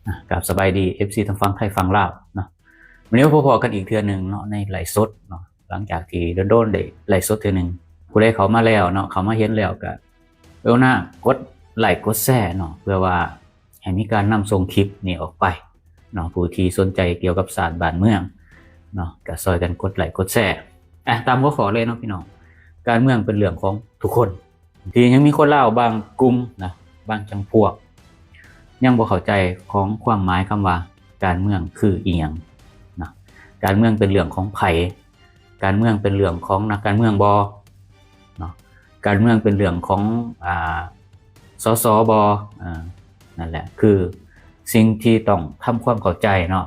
ອ່ະ ກາບສະບາຍດີ ເອັຟຊີ ທັງຝັ່ງໄທຝັ່ງລາວເນາະ. ມື້ນີ້ມາພໍ້ກັນອີກເທື່ອໜຶ່ງເນາະ ໃນໄລຟ໌ສົດເນາະ. ຫຼັງຈາກທີ່ດົນໆໄດ້ໄລຟ໌ສົດເທື່ອໜຶ່ງ, ຜູ້ໃດເຂົ້າມາແລ້ວເນາະ ເຂົ້າມາເຫັນແລ້ວກະ ເອີນະ ກົດໄລກົດແຊເນາະ ເພື່ອວ່າໃຫ້ມີການນຳສົ່ງຄລິບນີ້ອອກໄປເນາະ. ຜູ້ທີ່ສົນໃຈກ່ຽວກັບຊາດບ້ານເມືອງເນາະ ກະຊ່ອຍກັນກົດໄລກົດແຊ. ອ່ະ ຕາມຫົວຂໍ້ເລີຍເນາະພີ່ນ້ອງ, ການເມືອງເປັນເລື່ອງຂອງທຸກຄົນ. ທີ່ຍັງມີຄົນລາວບາງກຸ່ມນະ ບາງຈຳພວກ ຍັງບໍ່ເຂົ້າໃຈຂອງຄວາມໝາຍຄຳວ່າການເມືອງຄືອີ່ຫຍັງນະ. ການເມືອງເປັນເລື່ອງຂອງໃຜ? ການເມືອງເປັນເລື່ອງຂອງນັກການເມືອງບໍ່ເນາະ? ການເມືອງເປັນເລື່ອງຂອງ ອ່າ ສສ ບໍ່? ອ່າ ນັ້ນແຫຼະ ຄືສິ່ງທີ່ຕ້ອງທຳຄວາມເຂົ້າໃຈເນາະ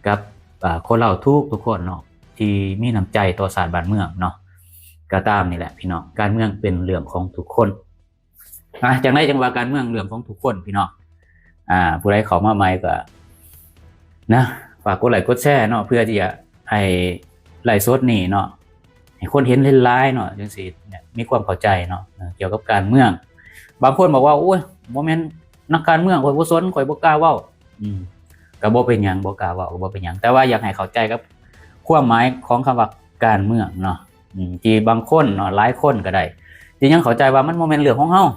ກັບ ອ່າ ຄົນລາວທຸກໆຄົນເນາະ ທີ່ມີນ້ຳໃຈຕໍ່ຊາດບ້ານເມືອງເນາະ. ກໍຕາມນີ້ແຫຼະພີ່ນ້ອງ, ການເມືອງເປັນເລື່ອງຂອງທຸກຄົນ. ອ່າ ຈັ່ງໃດຈັ່ງວ່າການເມືອງເລື່ອງຂອງທຸກຄົນພີ່ນ້ອງ. ອ່າ ຜູ້ໃດເຂົ້າມາໃໝ່ກໍນະ ຝາກກົດໄລກົດແຊເນາະ ເພື່ອທີ່ຈະໃຫ້ໄລຟ໌ສົດນີ້ເນາະ ໃຫ້ຄົນເຫັນຫຼາຍໆເນາະ ຈັ່ງຊິມີຄວາມເຂົ້າໃຈເນາະ ກ່ຽວກັບການເມືອງ. ບາງຄົນບອກວ່າ ໂອ້ຍ ບໍ່ແມ່ນນັກການເມືອງ ຂ້ອຍບໍ່ສົນ ຂ້ອຍບໍ່ກ້າເວົ້າ. ອືມ ກໍບໍ່ເປັນຫຍັງ ບໍ່ກ້າເວົ້າກໍບໍ່ເປັນຫຍັງ, ແຕ່ວ່າຢາກໃຫ້ເຂົ້າໃຈກັບຄວາມໝາຍຂອງຄຳວ່າການເມືອງເນາະ. ອືມ ທີ່ບາງຄົນເນາະ ຫຼາຍຄົນກໍໄດ້ ທີ່ຍັງເຂົ້າໃຈວ່າມັນບໍ່ແມ່ນເລື່ອງຂອງເຮົາ.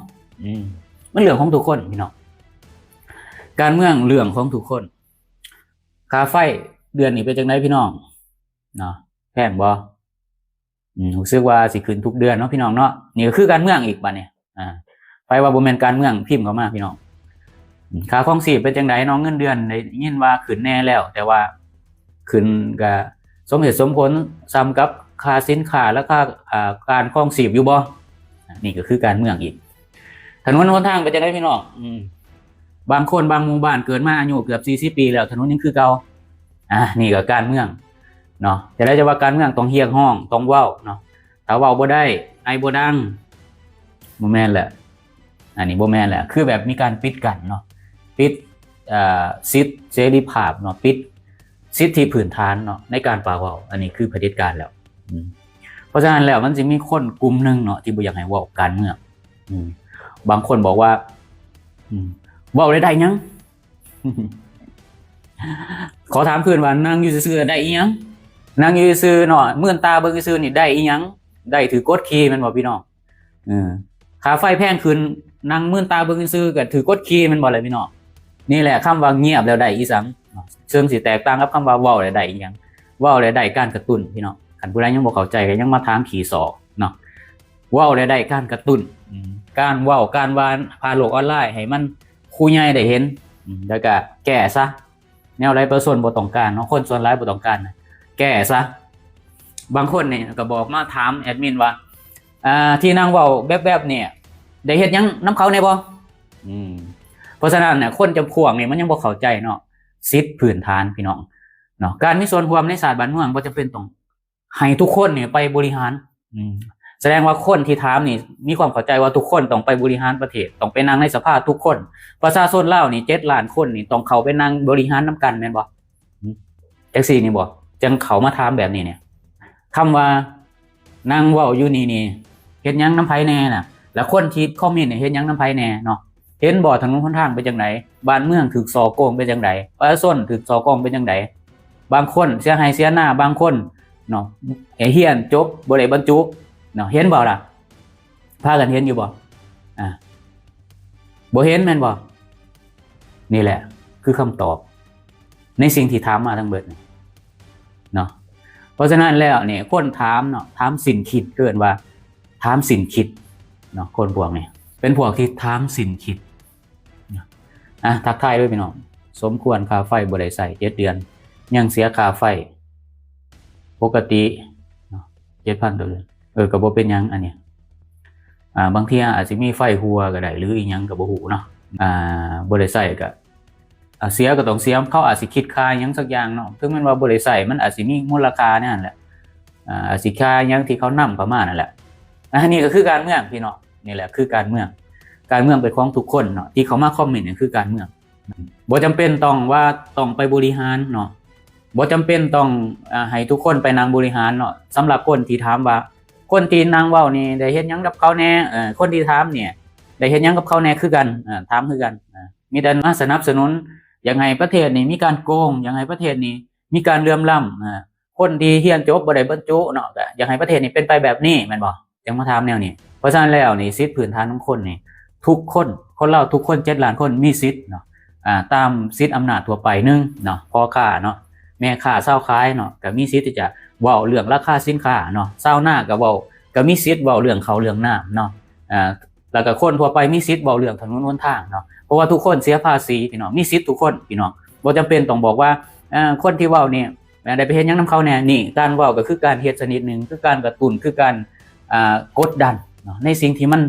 ອືມ ມັນເລື່ອງຂອງທຸກຄົນພີ່ນ້ອງ, ການເມືອງເລື່ອງຂອງທຸກຄົນ. ຄ່າໄຟເດືອນນີ້ເປັນຈັ່ງໃດພີ່ນ້ອງເນາະ? ແພງບໍ່? ອືມ ຮູ້ສຶກວ່າຊິຂຶ້ນທຸກເດືອນເນາະພີ່ນ້ອງເນາະ. ນີ້ກໍຄືການເມືອງອີກບາດນີ້. ອ່າ ໃຜວ່າບໍ່ແມ່ນການເມືອງ ພິມເຂົ້າມາພີ່ນ້ອງ. ອືມ ຄ່າຄອງຊີບເປັນຈັ່ງໃດເນາະ? ເງິນເດືອນໄດ້ຍິນວ່າຂຶ້ນແດ່ແລ້ວ ແຕ່ວ່າຂຶ້ນກະສົມເຫດສົມຜົນສ່ຳກັບຄ່າສິນຄ້າ ແລະ ຄ່າ ອ່າ ການຄອງຊີບຢູ່ບໍ່? ນີ້ກໍຄືການເມືອງອີກ. ຖະໜົນຫົນທາງເປັນຈັ່ງໃດພີ່ນ້ອງ? ອືມ ບາງຄົນບາງໝູ່ບ້ານເກີດມາອາຍຸເກືອບສີ່ສິບປີແລ້ວ ຖະໜົນຍັງຄືເກົ່າ. ອ່າ ນີ້ກໍການເມືອງເນາະ. ຈະໄດ້ຈະວ່າການເມືອງຕ້ອງຮຽກຮ້ອງ ຕ້ອງເວົ້າເນາະ, ຖ້າເວົ້າບໍ່ໄດ້ ໄອບໍ່ດັງ ບໍ່ແມ່ນແຫຼະ. ອັນນີ້ບໍ່ແມ່ນແຫຼະ ຄືແບບມີການປິດກັ້ນເນາະ, ປິດ ເອີ ສິດເສລີພາບເນາະ, ປິດສິດທິພື້ນຖານເນາະ ໃນການປາກເວົ້າ. ອັນນີ້ຄືຜະເດັດການແລ້ວ. ອືມ ເພາະສະນັ້ນແລ້ວ ມັນຊິມີຄົນກຸ່ມໜຶ່ງເນາະ ທີ່ບໍ່ຢາກໃຫ້ເວົ້າການເມືອງ. ອືມ ບາງຄົນບອກວ່າ ອືມ ເວົ້າແລ້ວໄດ້ຫຍັງ? ຂໍຖາມຄືນວ່າ ນັ່ງຢູ່ຊື່ໆໄດ້ອີ່ຫຍັງ? ນັ່ງຢູ່ຊື່ໆເນາະ ມືນຕາເບິ່ງຊື່ໆນີ້ໄດ້ອີ່ຫຍັງ? ໄດ້ຖືກກົດຂີ່ແມ່ນບໍ່ພີ່ນ້ອງ? ເອີ ຄ່າໄຟແພງຂຶ້ນ ນັ່ງມືນຕາເບິ່ງຊື່ໆກໍຖືກກົດຂີ່ແມ່ນບໍ່ລະພີ່ນ້ອງ? ນີ້ແຫຼະ ຄຳວ່າງຽບແລ້ວໄດ້ອີ່ສັງເນາະ, ເຊິ່ງຊິແຕກຕ່າງກັບຄຳວ່າເວົ້າແລ້ວໄດ້ອີ່ຫຍັງ? ເວົ້າແລ້ວໄດ້ການກະຕຸ້ນພີ່ນ້ອງ. ຄັນຜູ້ໃດຍັງບໍ່ເຂົ້າໃຈກໍຍັງມາຖາມຂີ້ສໍ້ເນາະ. ເວົ້າແລ້ວໄດ້ການກະຕຸ້ນ ອືມ ການເວົ້າການວ່າຜ່ານໂລກອອນລາຍໃຫ້ມັນ ຄູໃຫຍ່ໄດ້ເຫັນ ອືມ ແລ້ວກະແກ້ຊະ. ແນວໃດປະຊາຊົນບໍ່ຕ້ອງການເນາະ ຄົນສ່ວນຫຼາຍບໍ່ຕ້ອງການນະ ແກ້ຊະ. ບາງຄົນນີ້ກໍບອກມາຖາມແອດມິນວ່າ ອ່າ ທີ່ນາງເວົ້າແບບໆນີ້ ໄດ້ເຮັດຫຍັງນຳເຂົາແດ່ບໍ່? ອືມ ເພາະສະນັ້ນນະ ຄົນຈຳພວກນີ້ມັນຍັງບໍ່ເຂົ້າໃຈເນາະ ສິດພື້ນຖານພີ່ນ້ອງເນາະ. ການມີສ່ວນຮ່ວມໃນຊາດບ້ານເມືອງບໍ່ຈຳເປັນຕ້ອງ ໃຫ້ທຸກຄົນນີ້ໄປບໍລິຫານ. ອືມ ສະແດງວ່າຄົນທີ່ຖາມນີ້ມີຄວາມເຂົ້າໃຈວ່າທຸກຄົນຕ້ອງໄປບໍລິຫານປະເທດ ຕ້ອງໄປນັ່ງໃນສະພາທຸກຄົນ. ປະຊາຊົນລາວນີ້ເຈັດລ້ານຄົນນີ້ຕ້ອງເຂົ້າໄປນັ່ງບໍລິຫານນຳກັນແມ່ນບໍ່? ອືມ ຈັ່ງຊີ້ນີ້ບໍ່? ຈັ່ງເຂົ້າມາຖາມແບບນີ້ນີ້ ຄຳວ່ານັ່ງເວົ້າຢູ່ນີ້ນີ້ ເຮັດຫຍັງນຳໃຜແດ່ນະ? ແລ້ວຄົນທີ່ຄອມເມັນນີ້ເຮັດຫຍັງນຳໃຜແດ່ເນາະ? ເຫັນບໍ່ ຖະໜົນຫົນທາງເປັນຈັ່ງໃດ? ບ້ານເມືອງຖືກສໍ້ໂກງເປັນຈັ່ງໃດ? ປະຊາຊົນຖືກສໍ້ໂກງເປັນຈັ່ງໃດ? ບາງຄົນເສຍໄຮ່ເສຍນາ, ບາງຄົນເນາະ ຮຽນຈົບບໍ່ໄດ້ບັນຈຸເນາະ. ເຫັນບໍ່ລະ? ພາກັນເຫັນຢູ່ບໍ່? ອ່າ ບໍ່ເຫັນແມ່ນບໍ່? ນີ້ແຫຼະຄືຄຳຕອບໃນສິ່ງທີ່ຖາມມາທັງເບິດນີ້ເນາະ. ເພາະສະນັ້ນແລ້ວນີ້ ຄົນຖາມເນາະ ຖາມສິ້ນຄິດ ເອີ້ນວ່າຖາມສິ້ນຄິດເນາະ. ຄົນພວກນີ້ເປັນພວກທີ່ຖາມສິ້ນຄິດ. ອ່ະ ທັກທາຍເດີພີ່ນ້ອງ. ສົມຄວນຄ່າໄຟບໍ່ໄດ້ໃຊ້ເຈັດເດືອນ ຍັງເສຍຄ່າໄຟປົກກະຕິເນາະ ເຈັດພັນຕໍ່ເດືອນ. ເອີ ກໍບໍ່ເປັນຫຍັງອັນນີ້. ອ່າ ບາງເທື່ອອາດຊິມີໄຟຮົ່ວກໍໄດ້ ຫຼືອີ່ຫຍັງກໍບໍ່ຮູ້ເນາະ. ອ່າ ບໍ່ໄດ້ໃຊ້ກໍ ອ່າ ເສຍກໍຕ້ອງເສຍ. ເຂົາອາດຊິຄິດຄ່າຫຍັງສັກຢ່າງເນາະ, ເຖິງແມ່ນວ່າບໍ່ໄດ້ໃຊ້ ມັນອາດຊິມີມູນລະຄ່າໃນຫັ້ນແຫຼະ. ອ່າ ອາດຊິຄ່າຫຍັງທີ່ເຂົານຳເຂົ້າມານັ້ນແຫຼະ. ອັນນີ້ກໍຄືການເມືອງ ພີ່ນ້ອງ. ນີ້ແຫຼະຄືການເມືອງ. ການເມືອງເປັນຂອງທຸກຄົນເນາະ, ທີ່ເຂົ້າມາຄອມເມັນນີ້ຄືການເມືອງ. ບໍ່ຈຳເປັນຕ້ອງວ່າຕ້ອງໄປບໍລິຫານເນາະ, ບໍ່ຈຳເປັນຕ້ອງ ອາ ໃຫ້ທຸກຄົນໄປນັ່ງບໍລິຫານເນາະ. ສຳລັບຄົນທີ່ຖາມວ່າ ຄົນທີ່ນັ່ງເວົ້ານີ້ໄດ້ເຮັດຫຍັງກັບເຂົາແດ່? ເອີ ຄົນທີ່ຖາມນີ້ໄດ້ເຮັດຫຍັງກັບເຂົາແດ່? ຄືກັນ ເອີ ຖາມຄືກັນ. ເອີ ມີແຕ່ມາສະໜັບສະໜູນ ຢາກໃຫ້ປະເທດນີ້ມີການໂກງ, ຢາກໃຫ້ປະເທດນີ້ມີການເຫຼື່ອມລ້ຳ, ອາ ຄົນທີ່ຮຽນຈົບບໍ່ໄດ້ບັນຈຸເນາະ, ກໍຢາກໃຫ້ປະເທດນີ້ເປັນໄປແບບນີ້ແມ່ນບໍ່? ຈັ່ງມາຖາມແນວນີ້. ເພາະສະນັ້ນແລ້ວນີ້ ສິດພື້ນຖານຂອງຄົນນີ້ ທຸກຄົນ, ຄົນລາວທຸກຄົນ ເຈັດລ້ານຄົນ ມີສິດເນາະ ອາ ຕາມສິດອຳນາດທົ່ວໄປ. ໜຶ່ງເນາະ ພໍ່ຄ້າເນາະ, ແມ່ຄ້າ, ຊາວຂາຍເນາະ ກໍມີສິດທີ່ຈະເວົ້າເລື່ອງລາຄາສິນຄ້າເນາະ, ຊາວນາກໍເວົ້າ ກໍມີສິດເວົ້າເລື່ອງເຂົ້າເລື່ອງນ້ຳເນາະ ອາ ແລ້ວກໍຄົນທົ່ວໄປມີສິດເວົ້າເລື່ອງຖະໜົນຫົນທາງເນາະ, ເພາະວ່າທຸກຄົນເສຍພາສີພີ່ນ້ອງ, ມີສິດທຸກຄົນພີ່ນ້ອງ. ບໍ່ຈຳເປັນຕ້ອງບອກວ່າ ອາ ຄົນທີ່ເວົ້ານີ້ ແມ່ນໄດ້ໄປເຮັດຫຍັງນຳເຂົາແດ່. ນີ້ ການເວົ້າກໍຄືການເຮັດຊະນິດໜຶ່ງ, ຄືການກະຕຸ້ນ, ຄືການ ອ່າ ກົດດັນເນາະ ໃນສິ່ງທີ່ມັນ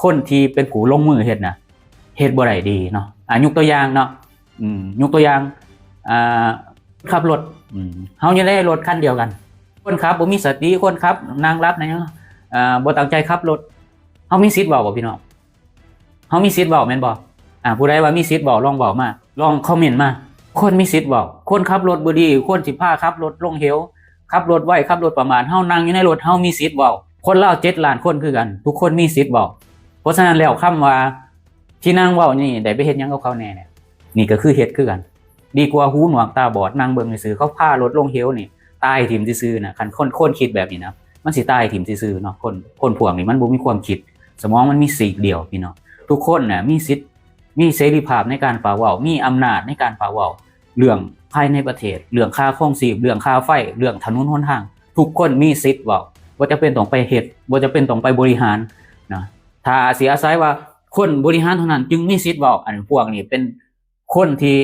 ຄົນທີ່ເປັນຜູ້ລົງມືເຮັດນະ ເຮັດບໍ່ໄດ້ດີເນາະ. ອາ ຍົກຕົວຢ່າງເນາະ ອືມ ຍົກຕົວຢ່າງ ອ່າ ຂັບລົດ ອືມ ເຮົາຢູ່ໃນລົດຄັນດຽວກັນ, ຄົນຂັບບໍ່ມີສະຕິ, ຄົນຂັບນັ່ງຫຼັບນັ່ງຫຍັງ ອ່າ ບໍ່ຕັ້ງໃຈຂັບລົດ, ເຮົາມີສິດເວົ້າບໍ່ພີ່ນ້ອງ? ເຮົາມີສິດເວົ້າແມ່ນບໍ່? ອາ ຜູ້ໃດວ່າມີສິດເວົ້າ ລອງເວົ້າມາ, ລອງຄອມເມັນມາ. ຄົນມີສິດເວົ້າ, ຄົນຂັບລົດບໍ່ດີ ຄວນຊິພາຂັບລົດລົງເຫວ, ຂັບລົດໄວ, ຂັບລົດປະໝາດ, ເຮົານັ່ງຢູ່ໃນລົດ ເຮົາມີສິດເວົ້າ. ຄົນລາວເຈັດລ້ານຄົນຄືກັນ, ທຸກຄົນມີສິດເວົ້າ. ເພາະສະນັ້ນແລ້ວ ຄຳວ່າທີ່ນາງເວົ້ານີ້ ໄດ້ໄປເຮັດຫຍັງກັບເຂົາແດ່? ນີ້ກໍຄືເຮັດຄືກັນ, ດີກວ່າຫູໜວກຕາບອດ ນັ່ງເບິ່ງຊື່ໆ. ເຂົາພາລົດລົງເຫວນີ້ ຕາຍຖິ້ມຊື່ໆນະ. ຄັນຄົນ ຄົນຄິດແບບນີ້ນະ ມັນຊິຕາຍຖິ້ມຊື່ໆເນາະ. ຄົນ ຄົນພວກນີ້ມັນບໍ່ມີຄວາມຄິດ, ສະໝອງມັນມີຊີກດຽວພີ່ນ້ອງ. ທຸກຄົນນະມີສິດ ມີເສລີພາບໃນການປາກເວົ້າ, ມີອຳນາດໃນການປາກເວົ້າ, ເລື່ອງພາຍໃນປະເທດ, ເລື່ອງຄ່າຄອງຊີບ, ເລື່ອງຄ່າໄຟ, ເລື່ອງຖະໜົນຫົນທາງ, ທຸກຄົນມີສິດເວົ້າ. ບໍ່ຈຳເປັນຕ້ອງໄປເຮັດ, ບໍ່ຈຳເປັນຕ້ອງໄປບໍລິຫານນະ. ຖ້າຊິອາໄສວ່າຄົນບໍລິຫານເທົ່ານັ້ນຈຶ່ງມີສິດເວົ້າ, ອັນພວກນີ້ເປັນຄົນທີ່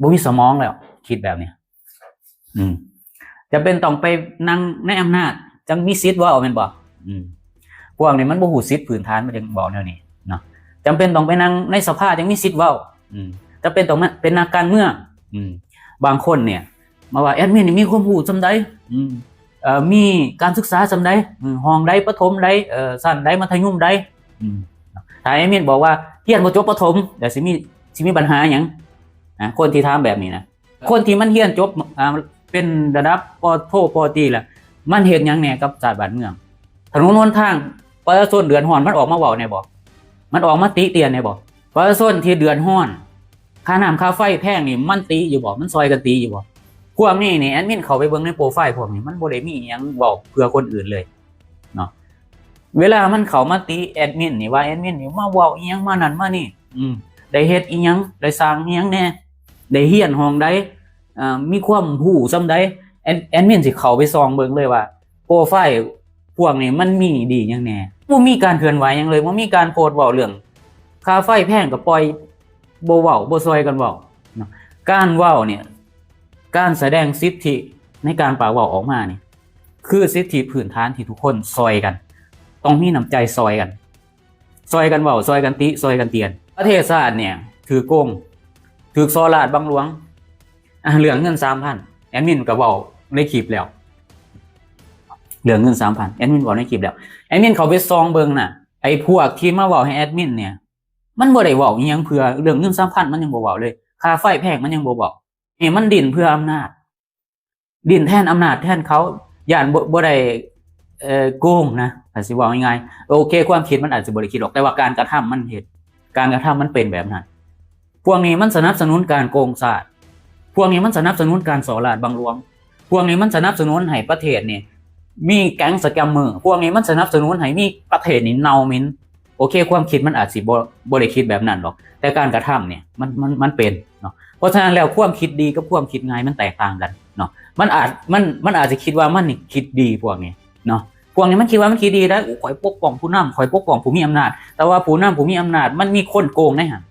ບໍ່ມີສະໝອງແລ້ວ ຄິດແບບນີ້. ອືມ ຈຳເປັນຕ້ອງໄປນັ່ງໃນອຳນາດ ຈັ່ງມີສິດເວົ້າແມ່ນບໍ່? ອືມ ພວກນີ້ມັນບໍ່ຮູ້ສິດພື້ນຖານ, ມັນຈຶ່ງເວົ້າແນວນີ້ເນາະ. ຈຳເປັນຕ້ອງໄປນັ່ງໃນສະພາ ຈັ່ງມີສິດເວົ້າ. ອືມ ຈຳເປັນຕ້ອງມາເປັນນັກການເມືອງ. ອືມ ບາງຄົນນີ້ມາວ່າ ແອດມິນນີ້ມີຄວາມຮູ້ສ່ຳໃດ? ອືມ ເອີ ມີການສຶກສາສ່ຳໃດ? ອືມ ຫ້ອງໃດ? ປະຖົມໃດ? ເອີ ຊັ້ນໃດ? ມັດທະຍົມໃດ? ອືມ ຖ້າແອດມິນບອກວ່າຮຽນບໍ່ຈົບປະຖົມ ແລ້ວຊິມີ ຊິມີບັນຫາຫຍັງ? ນະ ຄົນທີ່ຖາມແບບນີ້ນະ ຄົນທີ່ມັນຮຽນຈົບ ອ່າ ເປັນລະດັບ ປໍໂທ ປໍຕີ ລະ ມັນເຮັດຫຍັງແດ່ກັບຊາດບ້ານເມືອງ? ຖະໜົນຫົນທາງ ປະຊາຊົນເດືອດຮ້ອນ ມັນອອກມາເວົ້າແດ່ບໍ່? ມັນອອກມາຕິຕຽນແດ່ບໍ່? ປະຊາຊົນທີ່ເດືອດຮ້ອນ ຄ່ານ້ຳຄ່າໄຟແພງນີ້ ມັນຕິຢູ່ບໍ່? ມັນຊ່ອຍກັນຕິຢູ່ບໍ່? ພວກນີ້ນີ້ ແອດມິນເຂົ້າໄປເບິ່ງໃນໂປຣໄຟພວກນີ້ ມັນບໍ່ໄດ້ມີອີ່ຫຍັງເວົ້າເພື່ອຄົນອື່ນເລີຍເນາະ. ເວລາມັນເຂົ້າມາຕິແອດມິນນີ້ວ່າ ແອດມິນນີ້ມາເວົ້າອີ່ຫຍັງ ມານັ້ນມານີ້ ອືມ ໄດ້ເຮັດອີ່ຫຍັງ ໄດ້ສ້າງອີ່ຫຍັງແດ່ ໄດ້ຮຽນຫ້ອງໃດ ເອີ ມີຄວາມຮູ້ສ່ຳໃດ ແອດ ແອດມິນຊິເຂົ້າໄປສ່ອງເບິ່ງເລີຍວ່າ ໂປຣໄຟພວກນີ້ມັນມີດີຫຍັງແດ່. ບໍ່ມີການເຄື່ອນໄຫວຫຍັງເລີຍ, ບໍ່ມີການໂພສເວົ້າເລື່ອງຄ່າໄຟແພງກໍປ່ອຍ ບໍ່ເວົ້າ ບໍ່ຊ່ອຍກັນເວົ້າເນາະ. ການເວົ້ານີ້ ການສະແດງສິດທິໃນການປາກເວົ້າອອກມານີ້ ຄືສິດທິພື້ນຖານທີ່ທຸກຄົນຊ່ອຍກັນ, ຕ້ອງມີນ້ຳໃຈຊ່ອຍກັນ. ຊ່ອຍກັນເວົ້າ, ຊ່ອຍກັນຕິ, ຊ່ອຍກັນຕຽນ. ປະເທດຊາດນີ້ຖືກໂກງ, ຖືກສໍ້ລາດບັງຫຼວງ. ອາ ເລື່ອງເງິນສາມພັນ ແອດມິນກໍເວົ້າໃນຄລິບແລ້ວ, ເລື່ອງເງິນສາມພັນ ແອດມິນເວົ້າໃນຄລິບແລ້ວ. ແອດມິນເຂົ້າໄປສ່ອງເບິ່ງນະ, ໄອ້ພວກທີ່ມາເວົ້າໃຫ້ແອດມິນນີ້ ມັນບໍ່ໄດ້ເວົ້າອີ່ຫຍັງເພື່ອເລື່ອງເງິນສາມພັນ ມັນຍັງບໍ່ເວົ້າເລີຍ. ຄ່າໄຟແພງ ມັນຍັງບໍ່ເວົ້າ. ນີ້ມັນດີ້ນເພື່ອອຳນາດ. ດີ້ນແທນອຳນາດແທນເຂົາ, ຢ້ານບໍ່ ບໍ່ໄດ້ ເອີ ໂກງນະ ຖ້າຊິເວົ້າງ່າຍໆ. ໂອເຄ ຄວາມຄິດມັນອາດຈະບໍ່ໄດ້ຄິດອອກ, ແຕ່ວ່າການກະທຳມັນເຮັດ, ການກະທຳມັນເປັນແບບນັ້ນ. ພວກນີ້ມັນສະໜັບສະໜູນການໂກງຊາດ, ພວກນີ້ມັນສະໜັບສະໜູນການສໍ້ລາດບັງຫຼວງ, ພວກນີ້ມັນສະໜັບສະໜູນໃຫ້ປະເທດນີ້ມີແກັງສະແກມເມີ, ພວກນີ້ມັນສະໜັບສະໜູນໃຫ້ມີປະເທດນີ້ເນົ່າເໝັນ. ໂອເຄ ຄວາມຄິດມັນອາດຊິບໍ່ ບໍ່ໄດ້ຄິດແບບນັ້ນດອກ, ແຕ່ການກະທຳນີ້ ມັນ ມັນ ມັນເປັນເນາະ. ເພາະສະນັ້ນແລ້ວ ຄວາມຄິດດີກັບຄວາມຄິດງ່າຍມັນແຕກຕ່າງກັນເນາະ. ມັນອາດ ມັນ ມັນອາດຈະຄິດວ່າມັນນີ້ຄິດດີ ພວກນີ້ເນາະ, ພວກນີ້ມັນຄິດວ່າມັນຄິດດີໄດ໋. ໂອ້ ຂ້ອຍປົກປ້ອງຜູ້ນຳ, ຂ້ອຍປົກປ້ອງຜູ້ມີອຳນາດ, ແຕ່ວ່າຜູ້ນຳຜູ້ມີອຳນາດມັນມີຄົນໂກງໃນຫັ້ນ.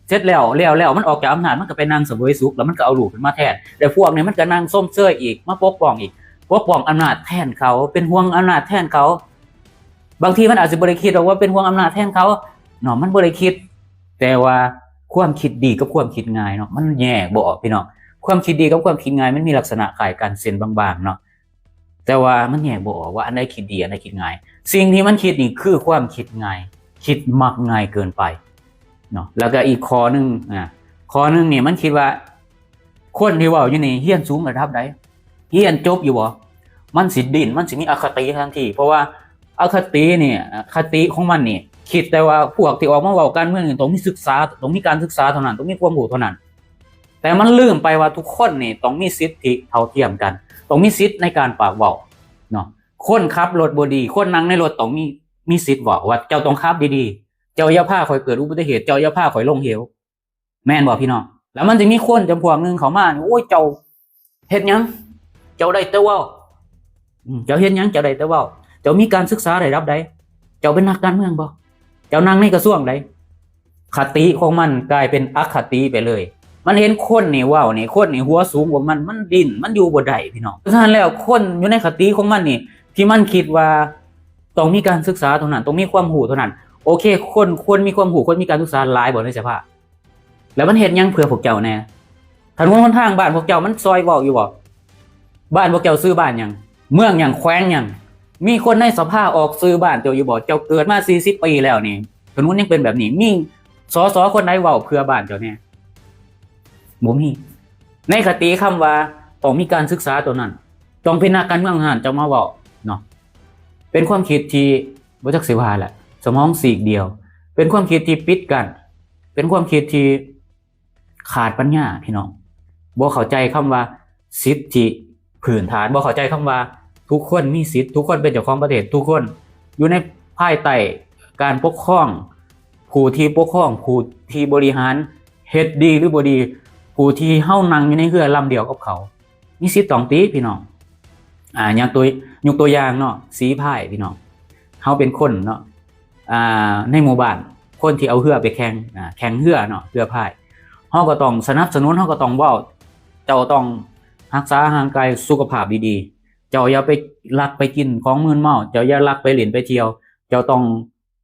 ເສັດແລ້ວ ແລ້ວ ແລ້ວມັນອອກຈາກອຳນາດ ມັນກໍໄປນັ່ງສະເຫວີຍສຸກ ແລ້ວມັນກໍເອົາລູກຂຶ້ນມາແທນ, ແລ້ວພວກນີ້ມັນກໍນັ່ງຊົມເຊີຍອີກ ມາປົກປ້ອງອີກ, ປົກປ້ອງອຳນາດແທນເຂົາ, ເປັນຫ່ວງອຳນາດແທນເຂົາ. ບາງທີມັນອາດຊິບໍ່ໄດ້ຄິດດອກວ່າເປັນຫ່ວງອຳນາດແທນເຂົາເນາະ, ມັນບໍ່ໄດ້ຄິດ. ແຕ່ວ່າຄວາມຄິດດີກັບຄວາມຄິດງ່າຍເນາະ ມັນແຍກບໍ່ອອກພີ່ນ້ອງ. ຄວາມຄິດດີກັບຄວາມຄິດງ່າຍມັນມີລັກສະນະຄ້າຍກັນ ເສັ້ນບາງໆເນາະ, ແຕ່ວ່າມັນແຍກບໍ່ອອກວ່າອັນໃດຄິດດີ ອັນໃດຄິດງ່າຍ. ສິ່ງທີ່ມັນຄິດນີ້ຄືຄວາມຄິດງ່າຍ, ຄິດມັກງ່າຍເກີນໄປເນາະ. ແລ້ວກໍອີກຂໍ້ໜຶ່ງ ອາ ຂໍ້ໜຶ່ງນີ້ມັນຄິດວ່າ ຄົນທີ່ເວົ້າຢູ່ນີ້ຮຽນສູງລະດັບໃດ? ຮຽນຈົບຢູ່ບໍ່? ມັນຊິດີ້ນ ມັນຊິມີອະຄະຕິທັນທີ, ເພາະວ່າອະຄະຕິນີ້ ຄະຕິຂອງມັນນີ້ ຄິດແຕ່ວ່າພວກທີ່ອອກມາເວົ້າການເມືອງນີ້ຕ້ອງມີສຶກສາ, ຕ້ອງມີການສຶກສາເທົ່ານັ້ນ, ຕ້ອງມີຄວາມຮູ້ເທົ່ານັ້ນ. ຕ່ມັນລືມໄປວ່າທຸກຄົນນີ້ຕ້ອງມີສິດທິເທົ່າທຽມກັນ, ຕ້ອງມີສິດໃນການປາກເວົ້າເນາະ. ຄົນຂັບລົດບໍ່ດີ, ຄົນນັ່ງໃນລົດຕ້ອງມີ, ມີສິດເວົ້າວ່າເຈົ້າຕ້ອງຂັບດີໆ, ເຈົ້າຢ່າພາຂ້ອຍເກີດອຸບັດຕິເຫດ, ເຈົ້າຢ່າພາຂ້ອຍລົງເຫວ. ແມ່ນບໍ່ພີ່ນ້ອງ? ແລ້ວມັນຈະມີຄົນຈຳພວກໜຶ່ງເຂົ້າມານີ້, ໂອ້ຍ ເຈົ້າເຮັດຫຍັງ? ເຈົ້າໄດ້ແຕ່ເວົ້າ. ອືມ ເຈົ້າເຮັດຫຍັງ? ເຈົ້າໄດ້ແຕ່ເວົ້າ. ເຈົ້າມີການສຶກສາໄດ້ລະດັບໃດ? ເຈົ້າເປັນນັກການເມືອງບໍ່? ເຈົ້ານັ່ງໃນກະຊວງໃດ? ຄະຕິຂອງມັນກາຍເປັນອະຄະຕິໄປເລີຍ. ມັນເຫັນຄົນນີ້ເວົ້ານີ້, ຄົນນີ້ຫົວສູງກວ່າມັນ, ມັນດີ້ນ, ມັນຢູ່ບໍ່ໄດ້ ພີ່ນ້ອງ. ສະນັ້ນແລ້ວ ຄົນຢູ່ໃນຄະຕິຂອງມັນນີ້ ທີ່ມັນຄິດວ່າຕ້ອງມີການສຶກສາເທົ່ານັ້ນ, ຕ້ອງມີຄວາມຮູ້ເທົ່ານັ້ນ. ໂອເຄ, ຄົນຄວນມີຄວາມຮູ້, ຄວນມີການສຶກສາຫຼາຍບໍ່ໃນສະພາ? ແລ້ວມັນເຮັດຫຍັງເພື່ອພວກເຈົ້າແດ່? ຖະໜົນຫົນທາງບ້ານພວກເຈົ້າມັນຊ່ອຍເວົ້າຢູ່ບໍ່? ບ້ານພວກເຈົ້າຊື່ບ້ານຫຍັງ? ເມືອງຫຍັງ? ແຂວງຫຍັງ? ມີຄົນໃນສະພາອອກຊື່ບ້ານເຈົ້າຢູ່ບໍ່? ເຈົ້າເກີດມາສີ່ສິບປີແລ້ວນີ້ ຖະໜົນຍັງເປັນແບບນີ້. ມີ ສສ ຄົນໃດເວົ້າເພື່ອບ້ານເຈົ້າແດ່? ບໍ່ມີ. ໃນຄະຕິຄຳວ່າຕ້ອງມີການສຶກສາຕົວນັ້ນ, ຕ້ອງເປັນນັກການເມືອງເທົ່ານັ້ນ ເຈົ້າມາເວົ້າເນາະ. ເປັນຄວາມຄິດທີ່ບໍ່ຈັກຊິວ່າລະ, ສະໝອງຊີກດຽວ, ເປັນຄວາມຄິດທີ່ປິດກັ້ນ, ເປັນຄວາມຄິດທີ່ຂາດປັນຍາ ພີ່ນ້ອງ. ບໍ່ເຂົ້າໃຈຄຳວ່າສິດທິພື້ນຖານ, ບໍ່ເຂົ້າໃຈຄຳວ່າທຸກຄົນມີສິດ, ທຸກຄົນເປັນເຈົ້າຂອງປະເທດ, ທຸກຄົນຢູ່ໃນພາຍໃຕ້ການປົກຄອງ, ຜູ້ທີ່ປົກຄອງ, ຜູ້ທີ່ບໍລິຫານ ເຮັດດີຫຼືບໍ່ດີ, ຜູ້ທີ່ເຮົານັ່ງຢູ່ໃນເຮືອລຳດຽວກັບເຂົາ ມີສິດຕ້ອງຕິ ພີ່ນ້ອງ. ອ່າ ຍົກຕົວ ຍົກຕົວຢ່າງເນາະ, ສີພາຍ ພີ່ນ້ອງ. ເຮົາເປັນຄົນເນາະ, ອ່າ ໃນໝູ່ບ້ານ, ຄົນທີ່ເອົາເຮືອໄປແຂ່ງ, ອ່າ ແຂ່ງເຮືອເນາະ, ເຮືອພາຍ. ເຮົາກໍຕ້ອງສະໜັບສະໜູນ, ເຮົາກໍຕ້ອງເວົ້າ, ເຈົ້າຕ້ອງຮັກສາຮ່າງກາຍສຸຂະພາບດີໆ. ເຈົ້າຢ່າໄປລັກໄປກິນຂອງມຶນເມົາ, ເຈົ້າຢ່າລັກໄປຫຼິ້ນໄປທ່ຽວ. ເຈົ້າຕ້ອງ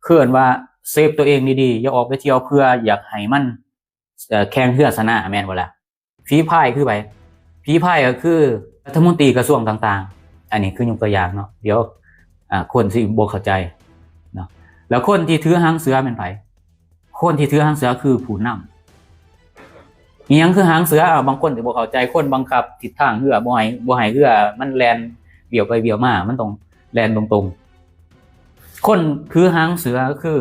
ເອີ້ນວ່າເຊບຕົວເອງດີໆ, ຢ່າອອກໄປທ່ຽວເພື່ອຢາກໃຫ້ມັນ ເອີ ແຂ່ງເຮືອຊະນະ ແມ່ນບໍ່ລະ? ຝີພາຍຄືໃຜ? ຝີພາຍກໍຄືລັດຖະມົນຕີກະຊວງຕ່າງໆ. ອັນນີ້ຄືຍົກຕົວຢ່າງເນາະ, ດຽວ ອາ ຄົນຊິບໍ່ເຂົ້າໃຈເນາະ. ແລ້ວຄົນທີ່ຖືຫາງເສືອແມ່ນໃຜ? ຄົນທີ່ຖືຫາງເສືອຄືຜູ້ນຳ. ອີຫຍັງຄືຫາງເສືອ? ອາ ບາງຄົນຊິບໍ່ເຂົ້າໃຈ, ຄົນບັງຄັບທິດທາງເຮືອ ບໍ່ໃຫ້ ບໍ່ໃຫ້ເຮືອມັນແລ່ນບ້ຽວໄປບ້ຽວມາ, ມັນຕ້ອງແລ່ນຕົງໆ. ຄົນຖືຫາງເສືອກໍຄື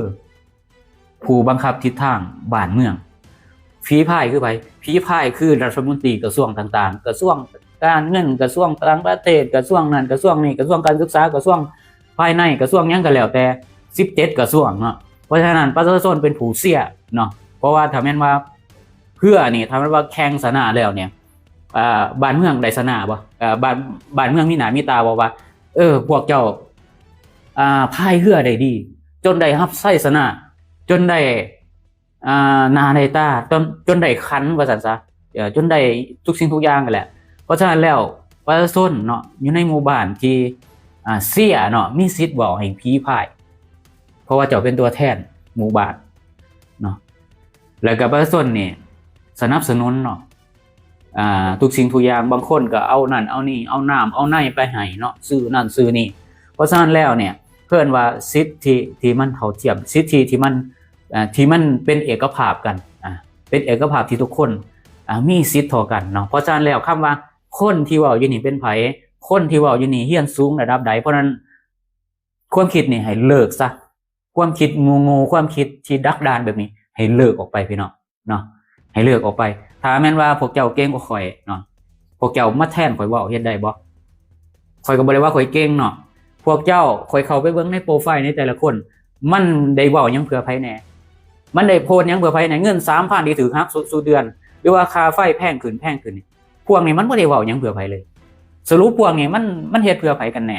ຜູ້ບັງຄັບທິດທາງບ້ານເມືອງ. ຝີພາຍຄືໃຜ? ຝີພາຍຄືລັດຖະມົນຕີກະຊວງຕ່າງໆ, ກະຊວງການເງິນ, ກະຊວງຕ່າງປະເທດ, ກະຊວງນັ້ນກະຊວງນີ້, ກະຊວງການສຶກສາ, ກະຊວງພາຍໃນ, ກະຊວງຫຍັງກໍແລ້ວແຕ່ ສິບເຈັດກະຊວງເນາະ. ເພາະສະນັ້ນປະຊາຊົນເປັນຜູ້ເຊຍເນາະ, ເພາະວ່າຖ້າແມ່ນວ່າເຮືອນີ້ ຖ້າແມ່ນວ່າແຂ່ງຊະນະແລ້ວນີ້ ອ່າ ບ້ານເມືອງໄດ້ຊະນະບໍ່? ເອີ ບ້ານ ບ້ານເມືອງມີໜ້າມີຕາບໍ່ວ່າ ເອີ ພວກເຈົ້າ ອ່າ ພາຍເຮືອໄດ້ດີ ຈົນໄດ້ຮັບໄຊຊະນະ ຈົນໄດ້ ອ່າ ໜ້າໄດ້ຕາ ຈົນ ຈົນໄດ້ຂັນວ່າຊັ້ນຊະ ເອີ ຈົນໄດ້ທຸກສິ່ງທຸກຢ່າງຫັ້ນແຫຼະ. ເພາະສະນັ້ນແລ້ວ ປະຊາຊົນເນາະ ຢູ່ໃນໝູ່ບ້ານທີ່ ອ່າ ເຊຍເນາະ ມີສິດເວົ້າໃຫ້ຜີພາຍ ເພາະວ່າເຈົ້າເປັນຕົວແທນໝູ່ບ້ານເນາະ ແລ້ວກໍປະຊາຊົນນີ້ສະໜັບສະໜູນເນາະ ອ່າ ທຸກສິ່ງທຸກຢ່າງ. ບາງຄົນກໍເອົານັ້ນເອົານີ້ ເອົານ້ຳເອົາໃນໄປໃຫ້ເນາະ ຊື້ນັ້ນຊື້ນີ້. ເພາະສະນັ້ນແລ້ວເນຍ ເອີ້ນວ່າສິດທິທີ່ມັນເທົ່າທຽມ ສິດທິທີ່ມັນ ອ່າ ທີ່ມັນເປັນເອກະພາບກັນ ອ່າ ເປັນເອກະພາບທີ່ທຸກຄົນ ອ່າ ມີສິດເທົ່າກັນເນາະ. ເພາະສະນັ້ນແລ້ວ ຄຳວ່າຄົນທີ່ເວົ້າຢູ່ນີ້ເປັນໃຜ? ຄົນທີ່ເວົ້າຢູ່ນີ້ຮຽນສູງລະດັບໃດ? ເພາະນັ້ນ ຄວາມຄິດນີ້ໃຫ້ເລີກຊະ ຄວາມຄິດໂງ່ໆ ຄວາມຄິດທີ່ດັກດານແບບນີ້ ໃຫ້ເລີກອອກໄປພີ່ນ້ອງເນາະ ໃຫ້ເລີກອອກໄປ. ຖ້າແມ່ນວ່າພວກເຈົ້າເກັ່ງກວ່າຂ້ອຍເນາະ ພວກເຈົ້າມາແທນຂ້ອຍເວົ້າ ເຮັດໄດ້ບໍ່? ຂ້ອຍກໍບໍ່ໄດ້ວ່າຂ້ອຍເກັ່ງເນາະ. ພວກເຈົ້າ ຂ້ອຍເຂົ້າໄປເບິ່ງໃນໂປຣໄຟໃນແຕ່ລະຄົນ ມັນໄດ້ເວົ້າຫຍັງເພື່ອໃຜແດ່? ມັນໄດ້ໂພສຫຍັງເພື່ອໃຜແດ່? ເງິນສາມພັນທີ່ຖືກຫັກສູ່ເດືອນ ຫຼືວ່າຄ່າໄຟແພງຂຶ້ນ ແພງຂຶ້ນນີ້ ພວກນີ້ມັນບໍ່ໄດ້ເວົ້າຫຍັງເພື່ອໃຜເລີຍ. ສະຫຼຸບພວກນີ້ມັນ ມັນເຮັດເພື່ອໃຜກັນແນ່?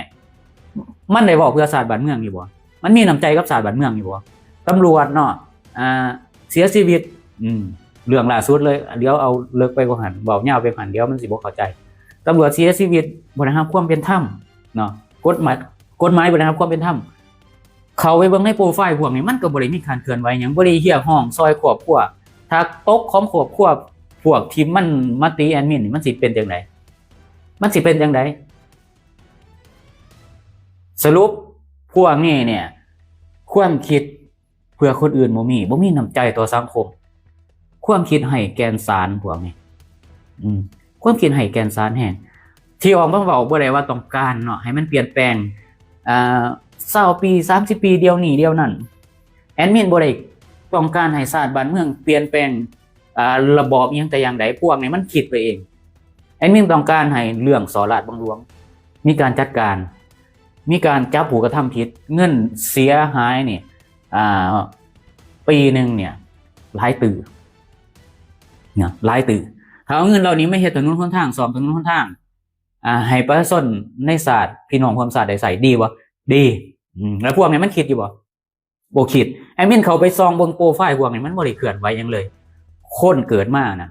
ມັນໄດ້ເວົ້າເພື່ອຊາດບ້ານເມືອງຢູ່ບໍ່? ມັນມີນ້ຳໃຈກັບຊາດບ້ານເມືອງຢູ່ບໍ່? ຕຳຫຼວດເນາະ ອ່າ ເສຍຊີວິດ ອືມ ເລື່ອງລ່າສຸດເລີຍ ດຽວເອົາເລິກໄປກວ່າຫັ້ນ ເວົ້າຍາວໄປຫັ້ນ ດຽວມັນຊິບໍ່ເຂົ້າໃຈ. ຕຳຫຼວດເສຍຊີວິດ ບໍ່ໄດ້ຮັບຄວາມເປັນທຳເນາະ ກົດໝາຍ ກົດໝາຍບໍ່ໄດ້ຮັບຄວາມເປັນທຳ. ເຂົ້າໄປເບິ່ງໃນໂປຣໄຟພວກນີ້ ມັນກໍບໍ່ໄດ້ມີການເຄື່ອນໄຫວຫຍັງ ບໍ່ໄດ້ຮຽກຮ້ອງຊ່ອຍຄອບຄົວ. ຖ້າຕົກຂອງຄອບຄົວພວກທີ່ມັນມາຕີແອດມິນນີ້ ມັນຊິເປັນຈັ່ງໃດ? ມັນຊິເປັນຈັ່ງໃດ? ສະຫຼຸບພວກນີ້ເນຍ ຄວາມຄິດເພື່ອຄົນອື່ນບໍ່ມີ ບໍ່ມີນ້ຳໃຈຕໍ່ສັງຄົມ ຄວາມຄິດໄຮ້ແກ່ນສານພວກນີ້ ອືມ ຄວາມຄິດໄຮ້ແກ່ນສານແຮງ. ທີ່ອອກມາເວົ້າບໍ່ໄດ້ວ່າຕ້ອງການເນາະ ໃຫ້ມັນປ່ຽນແປງ ອ່າ ຊາວປີ ສາມສິບປີ ດຽວນີ້ດຽວນັ້ນ. ແອດມິນບໍ່ໄດ້ຕ້ອງການໃຫ້ຊາດບ້ານເມືອງປ່ຽນແປງ ອ່າ ລະບອບອີ່ຫຍັງແຕ່ຢ່າງໃດ. ພວກນີ້ມັນຄິດໄປເອງ. ແອດມິນຕ້ອງການໃຫ້ເລື່ອງສໍ້ລາດບັງຫຼວງ ມີການຈັດການ, ມີການຈັບຜູ້ກະທຳຜິດ. ເງິນເສຍຫາຍນີ້ ອ່າ ປີໜຶ່ງນີ້ຫຼາຍຕື້ນະ, ຫຼາຍຕື້. ຖ້າເອົາເງິນເຫຼົ່ານີ້ມາເຮັດຖະໜົນຫົນທາງ, ສ້ອມຖະໜົນຫົນທາງ ອ່າ ໃຫ້ປະຊາຊົນໃນຊາດ, ພີ່ນ້ອງຮ່ວມຊາດໄດ້ໃຊ້ ດີບໍ່? ດີ. ອືມ ແລ້ວພວກນີ້ມັນຄິດຢູ່ບໍ່? ບໍ່ຄິດ. ແອດມິນເຂົ້າໄປສ່ອງເບິ່ງໂປຣໄຟພວກນີ້ ມັນບໍ່ໄດ້ເຄື່ອນໄຫວຫຍັງເລີຍ. ຄົນເກີດມານະ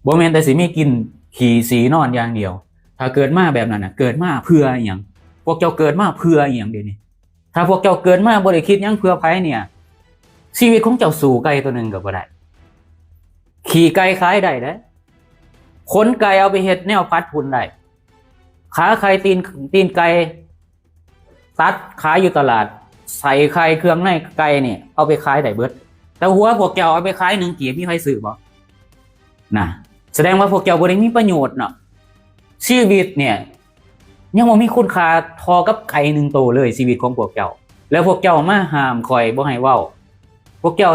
ບໍ່ແມ່ນແຕ່ຊິມີກິນຂີ້ສີນອນຢ່າງດຽວ. ຖ້າເກີດມາແບບນັ້ນນະ ເກີດມາເພື່ອອີ່ຫຍັງ? ພວກເຈົ້າເກີດມາເພື່ອອີ່ຫຍັງດຽວນີ້? ຖ້າພວກເຈົ້າເກີດມາບໍ່ໄດ້ຄິດຫຍັງເພື່ອໃຜເນ່ຍ, ຊີວິດຂອງເຈົ້າສູ້ໄກ່ຕົວໜຶ່ງກໍບໍ່ໄດ້. ຂີ້ໄກ່ຂາຍໄດ້ເດ້, ຂົນໄກ່ເອົາໄປເຮັດແນວຜັດຫຸ່ນໄດ້, ຂາໄກ່ ຕີນ ຕີນໄກ່ ຕັດຂາຍຢູ່ຕະຫຼາດ, ໃສ່ໄຂ່ ເຄື່ອງໃນໄກ່ນີ້ເອົາໄປຂາຍໄດ້ເບິດ. ແຕ່ຫົວພວກເຈົ້າເອົາໄປຂາຍໜຶ່ງກີບ ມີໃຜຊື້ບໍ່? ນະ ສະແດງວ່າພວກເຈົ້າບໍ່ໄດ້ມີປະໂຫຍດເນາະ. ຊີວິດເນ່ຍ ຍັງບໍ່ມີຄຸນຄ່າທໍ່ກັບໄກ່ໜຶ່ງໂຕເລີຍ, ຊີວິດຂອງພວກເຈົ້າ. ແລ້ວພວກເຈົ້າມາຫ້າມຂ້ອຍບໍ່ໃຫ້ເວົ້າ. ພວກເຈົ້າ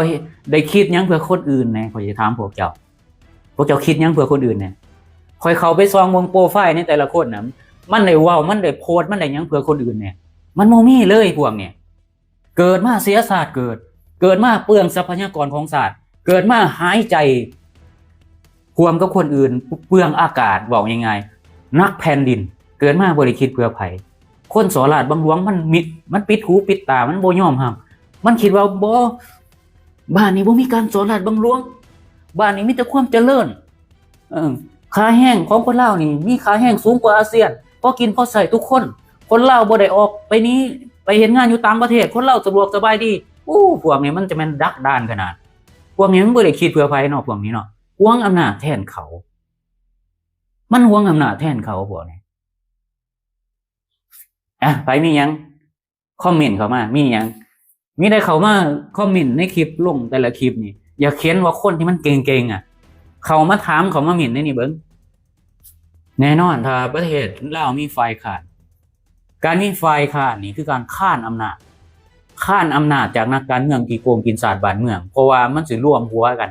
ໄດ້ຄິດຫຍັງເພື່ອຄົນອື່ນແດ່? ຂ້ອຍຊິຖາມພວກເຈົ້າ. ພວກເຈົ້າຄິດຫຍັງເພື່ອຄົນອື່ນແດ່? ຂ້ອຍເຂົ້າໄປສ່ອງເບິ່ງໂປຣໄຟໃນແຕ່ລະຄົນນະ, ມັນໄດ້ເວົ້າ, ມັນໄດ້ໂພສ, ມັນໄດ້ຫຍັງເພື່ອຄົນອື່ນແດ່? ມັນບໍ່ມີເລີຍພວກນີ້. ເກີດມາເສຍຊາດເກີດ, ເກີດມາເປືອງຊັບພະຍາກອນຂອງຊາດ, ເກີດມາຫາຍໃຈຮ່ວມກັບຄົນອື່ນ, ເປືອງອາກາດ, ເວົ້າງ່າຍໆ ໜັກແຜ່ນດິນ. ເກີດມາບໍ່ໄດ້ຄິດເພື່ອໃຜ. ຄົນສໍ້ລາດບັງຫຼວງ ມັນມິດ, ມັນປິດຫູປິດຕາ, ມັນບໍ່ຍອມຮັບ. ມັນຄິດວ່າ ບໍ່ ບ້ານນີ້ບໍ່ມີການສໍ້ລາດບັງຫຼວງ, ບ້ານນີ້ມີແຕ່ຄວາມຈະເລີນ. ເອີ ຄ່າແຮງຂອງຄົນລາວນີ້ມີຄ່າແຮງສູງກວ່າອາຊຽນ, ພໍກິນພໍໃຊ້ທຸກຄົນ. ຄົນລາວບໍ່ໄດ້ອອກໄປໜີ ໄປເຮັດງານຢູ່ຕ່າງປະເທດ, ຄົນລາວສະດວກສະບາຍດີ. ໂອ້ ພວກນີ້ມັນຈະແມ່ນດັກດານຂະໜາດ. ພວກນີ້ມັນບໍ່ໄດ້ຄິດເພື່ອໃຜເນາະ, ພວກນີ້ເນາະ. ຫວງອຳນາດແທນເຂົາ. ມັນຫວງອຳນາດແທນເຂົາ ພວກນີ້. ອ່ະ ໃຜມີຫຍັງ ຄອມເມັນເຂົ້າມາ. ມີຫຍັງ ມີແຕ່ເຂົ້າມາຄອມເມັນໃນຄລິບລົງແຕ່ລະຄລິບນີ້. ຢາກເຫັນວ່າຄົນທີ່ມັນເກັ່ງໆ ອະ ເຂົ້າມາຖາມ, ເຂົ້າມາເມັນໃນນີ້ເບິ່ງ. ແນ່ນອນ ຖ້າປະເທດລາວມີຝ່າຍຄ້ານ, ການມີຝ່າຍຄ້ານນີ້ຄືການຄ້ານອຳນາດ, ຄ້ານອຳນາດຈາກນັກການເມືອງທີ່ໂກງກິນຊາດບ້ານເມືອງ, ເພາະວ່າມັນຊິລວມຫົວກັນ.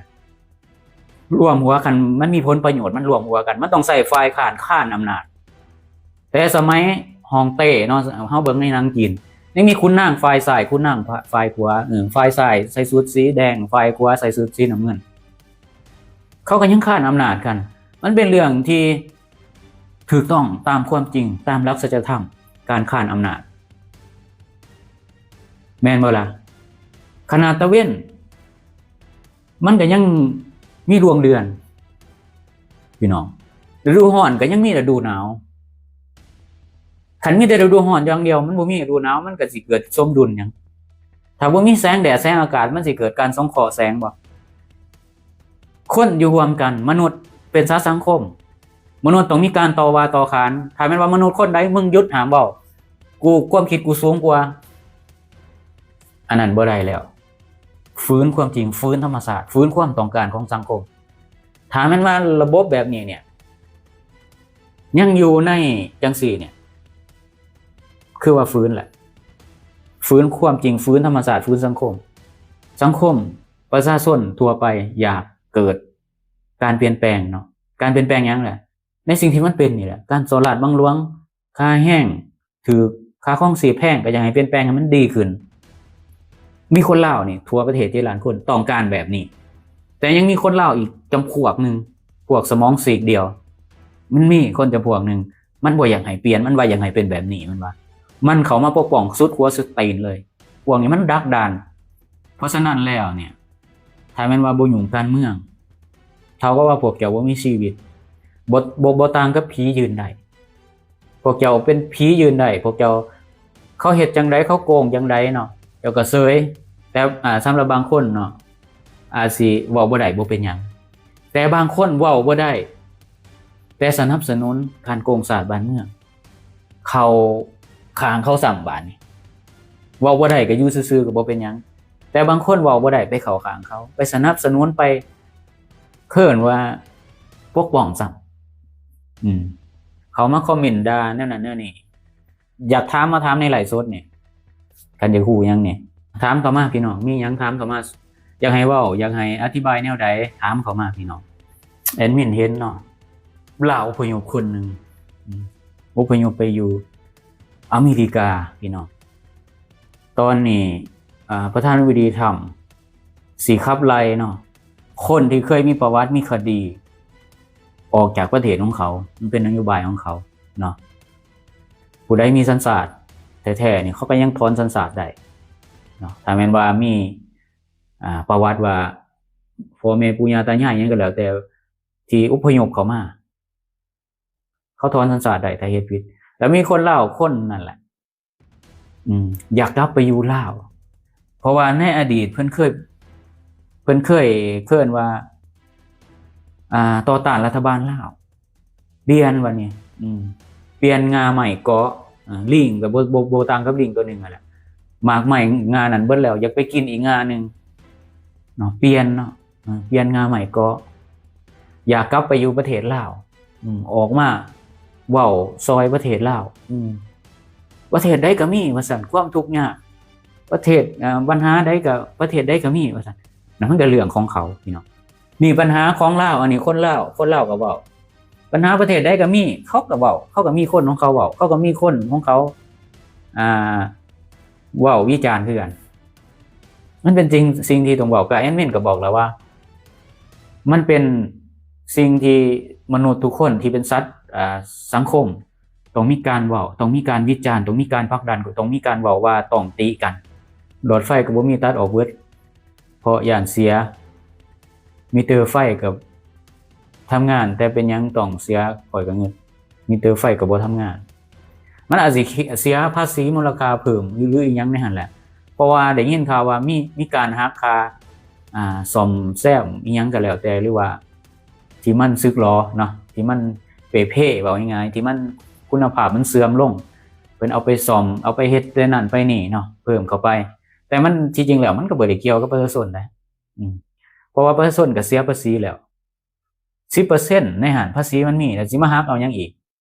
ລວມຫົວກັນ ມັນມີຜົນປະໂຫຍດ, ມັນລວມຫົວກັນ, ມັນຕ້ອງໃຊ້ຝ່າຍຄ້ານຄ້ານອຳນາດ. ແຕ່ສະໄໝຮ່ອງເຕ້ເນາະ, ເຮົາເບິ່ງໃນໜັງຈີນ, ຍັງມີຂຸນນາງຝ່າຍຊ້າຍ, ຂຸນນາງ ຝ່າຍຂວາ, ເອີ ຝ່າຍຊ້າຍໃສ່ຊຸດສີແດງ, ຝ່າຍຂວາໃສ່ຊຸດສີນ້ຳເງິນ. ເຂົາກໍຍັງຄ້ານອຳນາດກັນ. ມັນເປັນເລື່ອງທີ່ຖືກຕ້ອງຕາມຄວາມຈິງ, ຕາມຫຼັກສັດຈະທຳ, ການຄ້ານອຳນາດ. ແມ່ນບໍ່ລະ? ຂະໜາດຕາເວັນ ມັນກໍຍັງມີດວງເດືອນ ພີ່ນ້ອງ, ລະດູຮ້ອນກໍຍັງມີລະດູໜາວ. ຄັນມີແຕ່ລະດູຮ້ອນຢ່າງດຽວ, ມັນບໍ່ມີລະດູໜາວ, ມັນກໍຊິເກີດສົມດຸນຫຍັງ? ຖ້າບໍ່ມີແສງແດດແສງອາກາດ, ມັນຊິເກີດການສັງເຄາະແສງບໍ່? ຄົນຢູ່ຮ່ວມກັນ, ມະນຸດເປັນສັດສັງຄົມ, ມະນຸດຕ້ອງມີການຕໍ່ວ່າຕໍ່ຂານ. ຖ້າແມ່ນວ່າມະນຸດຄົນໃດ ມຶງຢຸດຫ້າມເວົ້າ, ກູ ຄວາມຄິດກູສູງກວ່າ, ອັນນັ້ນບໍ່ໄດ້ແລ້ວ. ຝືນຄວາມຈິງ, ຝືນທຳມະຊາດ, ຝືນຄວາມຕ້ອງການຂອງສັງຄົມ. ຖ້າແມ່ນວ່າລະບົບແບບນີ້ເນ່ຍ ຍັງຢູ່ໃນຈັ່ງຊີ້ເນ່ຍ ຄືວ່າຝືນແຫຼະ, ຝືນຄວາມຈິງ, ຝືນທຳມະຊາດ, ຝືນສັງຄົມ. ສັງຄົມ ປະຊາຊົນທົ່ວໄປຢາກເກີດການປ່ຽນແປງເນາະ. ການປ່ຽນແປງຫຍັງລະ? ໃນສິ່ງທີ່ມັນເປັນນີ້ແຫຼະ, ການສໍ້ລາດບັງຫຼວງ, ຄ່າແຮງຖືກ, ຄ່າຄອງຊີບແພງ, ກໍຢາກໃຫ້ປ່ຽນແປງໃຫ້ມັນດີຂຶ້ນ. ມີຄົນລາວນີ້ທົ່ວປະເທດເຈັດລ້ານຄົນຕ້ອງການແບບນີ້, ແຕ່ຍັງມີຄົນລາວອີກຈຳພວກໜຶ່ງ, ພວກສະໝອງຊີກດຽວ. ມັນມີຄົນຈຳພວກໜຶ່ງ, ມັນບໍ່ຢາກໃຫ້ປ່ຽນ, ມັນວ່າຢາກໃຫ້ເປັນແບບນີ້, ມັນວ່າ, ມັນເຂົ້າມາປົກປ້ອງສຸດຫົວສຸດຕີນເລີຍ. ພວກນີ້ມັນດັກດານ. ເພາະສະນັ້ນແລ້ວເນ່ຍ, ຖ້າແມ່ນວ່າບໍ່ຫຍຸ້ງການເມືອງ, ເທົ່າກັບວ່າພວກເຈົ້າບໍ່ມີຊີວິດ, ບໍ່, ບໍ່, ບໍ່ຕ່າງກັບຜີຢືນໄດ້. ພວກເຈົ້າເປັນຜີຢືນໄດ້, ພວກເຈົ້າ, ເຂົາເຮັດຈັ່ງໃດ, ເຂົາໂກງຈັ່ງໃດເນາະ, ເຈົ້າກໍເຊີຍ. ແຕ່, ອ່າ, ສຳລັບບາງຄົນເນາະ, ອາດຊິເວົ້າບໍ່ໄດ້, ບໍ່ເປັນຫຍັງ. ແຕ່ບາງຄົນເວົ້າບໍ່ໄດ້, ແຕ່ສະໜັບສະໜູນການໂກງຊາດບ້ານເມືອງ, ເຂົ້າຂ້າງເຂົາຊ້ຳບາດນີ້. ເວົ້າບໍ່ໄດ້ກໍຢູ່ຊື່ໆກໍບໍ່ເປັນຫຍັງ, ແຕ່ບາງຄົນເວົ້າບໍ່ໄດ້ ໄປເຂົ້າຂ້າງເຂົາ, ໄປສະໜັບສະໜູນ, ໄປ ເອີ້ນວ່າປົກປ້ອງຊ້ຳ. ອືມ ເຂົ້າມາຄອມເມັນດ່າແນວນັ້ນແນວນີ້. ຢາກຖາມ ມາຖາມໃນໄລຟ໌ສົດນີ້, ຄັນຢາກຮູ້ຫຍັງນີ້ ຖາມເຂົ້າມາພີ່ນ້ອງ. ມີຫຍັງຖາມເຂົ້າມາ, ຢາກໃຫ້ເວົ້າ, ຢາກໃຫ້ອະທິບາຍແນວໃດ, ຖາມເຂົ້າມາພີ່ນ້ອງ. ແອດມິນເຫັນເນາະ ລາວອະພະຍົບຄົນໜຶ່ງ ອືມ ອະພະຍົບໄປຢູ່ອາເມລິກາ ພີ່ນ້ອງ. ຕອນນີ້ ອາ ປະທານາທິບໍດີທຣຳຊິຂັບໄລ່ເນາະ ຄົນທີ່ເຄີຍມີປະຫວັດມີຄະດີອອກຈາກປະເທດຂອງເຂົາ ມັນເປັນນະໂຍບາຍຂອງເຂົາເນາະ. ຜູ້ໃດມີສັນຊາດແທ້ໆນີ້ ເຂົາກໍຍັງຖອນສັນຊາດໄດ້ເນາະ ຖ້າແມ່ນວ່າມີ ອ່າ ປະຫວັດວ່າພໍ່ແມ່ປູ່ຍ່າຕາຍາຍຫຍັງກໍແລ້ວແຕ່ ທີ່ອົບພະຍົບເຂົ້າມາ ເຂົາຖອນສັນຊາດໄດ້ ຖ້າເຮັດຜິດ. ແລ້ວມີຄົນລາວຄົນນັ້ນແຫຼະ ອືມ ຢາກກັບໄປຢູ່ລາວ ເພາະວ່າໃນອະດີດເພິ່ນເຄີຍ ເພິ່ນເຄີຍ ເອີ້ນວ່າ ອ່າ ຕໍ່ຕ້ານລັດຖະບານລາວ. ປ່ຽນບັດນີ້ ອືມ ປ່ຽນງ່າໄມ້ເກາະ ເອີ ລີງກໍບໍ່ ບໍ່ ບໍ່ຕ່າງກັບລີງຕົວໜຶ່ງຫັ້ນແຫຼະ ໝາກໄມ້ງ່ານັ້ນເບິດແລ້ວ ຢາກໄປກິນອີກງ່າໜຶ່ງເນາະ ປ່ຽນເນາະ ເອີ ປ່ຽນງ່າໄມ້ເກາະ ຢາກກັບໄປຢູ່ປະເທດລາວ ອືມ ອອກມາເວົ້າຊ່ອຍປະເທດລາວ ອືມ ປະເທດໃດກໍມີວ່າຊັ້ນ ຄວາມທຸກຍາກ ປະເທດ ເອີ ບັນຫາໃດກໍ ປະເທດໃດກໍມີວ່າຊັ້ນ ນັ້ນມັນກໍເລື່ອງຂອງເຂົາ ພີ່ນ້ອງ. ນີ້ບັນຫາຂອງລາວ ອັນນີ້ຄົນລາວ ຄົນລາວກໍເວົ້າ ບັນຫາປະເທດໃດກໍມີ ເຂົາກໍເວົ້າ ເຂົາກໍມີຄົນຂອງເຂົາເວົ້າ ເຂົາກໍມີຄົນຂອງເຂົາ ອ່າ ເວົ້າວິຈານຄືກັນ. ມັນເປັນສິ່ງ ສິ່ງທີ່ຕ້ອງເວົ້າ ກໍແອດມິນກໍບອກແລ້ວວ່າ ມັນເປັນສິ່ງທີ່ມະນຸດທຸກຄົນທີ່ເປັນສັດ ອ່າ ສັງຄົມ ຕ້ອງມີການເວົ້າ ຕ້ອງມີການວິຈານ ຕ້ອງມີການຜັກດັນ ກໍຕ້ອງມີການເວົ້າວ່າຕ້ອງຕິກັນ. ຫຼອດໄຟກໍບໍ່ມີ ຕັດອອກເບິດ ເພາະຢ້ານເສຍ ມິເຕີໄຟກໍທຳງານ ແຕ່ເປັນຫຍັງຕ້ອງເສຍ ຂ້ອຍກໍງຶດ ມິເຕີໄຟກໍບໍ່ທຳງານ. ມັນອາດຊິເສຍພາສີມູນລະຄ່າເພີ່ມ ຫຼື ຫຼື ອີ່ຫຍັງໃນຫັ້ນແຫຼະ ເພາະວ່າໄດ້ຍິນຂ່າວວ່າມີ ມີການຫັກຄ່າ ອ່າ ສ້ອມແຊມອີ່ຫຍັງກໍແລ້ວແຕ່ ຫຼືວ່າທີ່ມັນສຶກຫຼໍເນາະ ທີ່ມັນເປ່ເພ ເວົ້າງ່າຍໆ ທີ່ມັນຄຸນນະພາບມັນເສື່ອມລົງ ເພິ່ນເອົາໄປສ້ອມ ເອົາໄປເຮັດແຕ່ນັ້ນໄປນີ້ເນາະ ເພີ່ມເຂົ້າໄປ ແຕ່ມັນ ທີ່ຈິງແລ້ວມັນກໍບໍ່ໄດ້ກ່ຽວກັບປະຊາຊົນໃດ໋ ອືມ ເພາະວ່າປະຊາຊົນກໍເສຍພາສີແລ້ວ ສິບເປີເຊັນໃນຫັ້ນ ພາສີມັນມີ ແລ້ວຊິມາຫັກເອົາຫຍັງອີກ?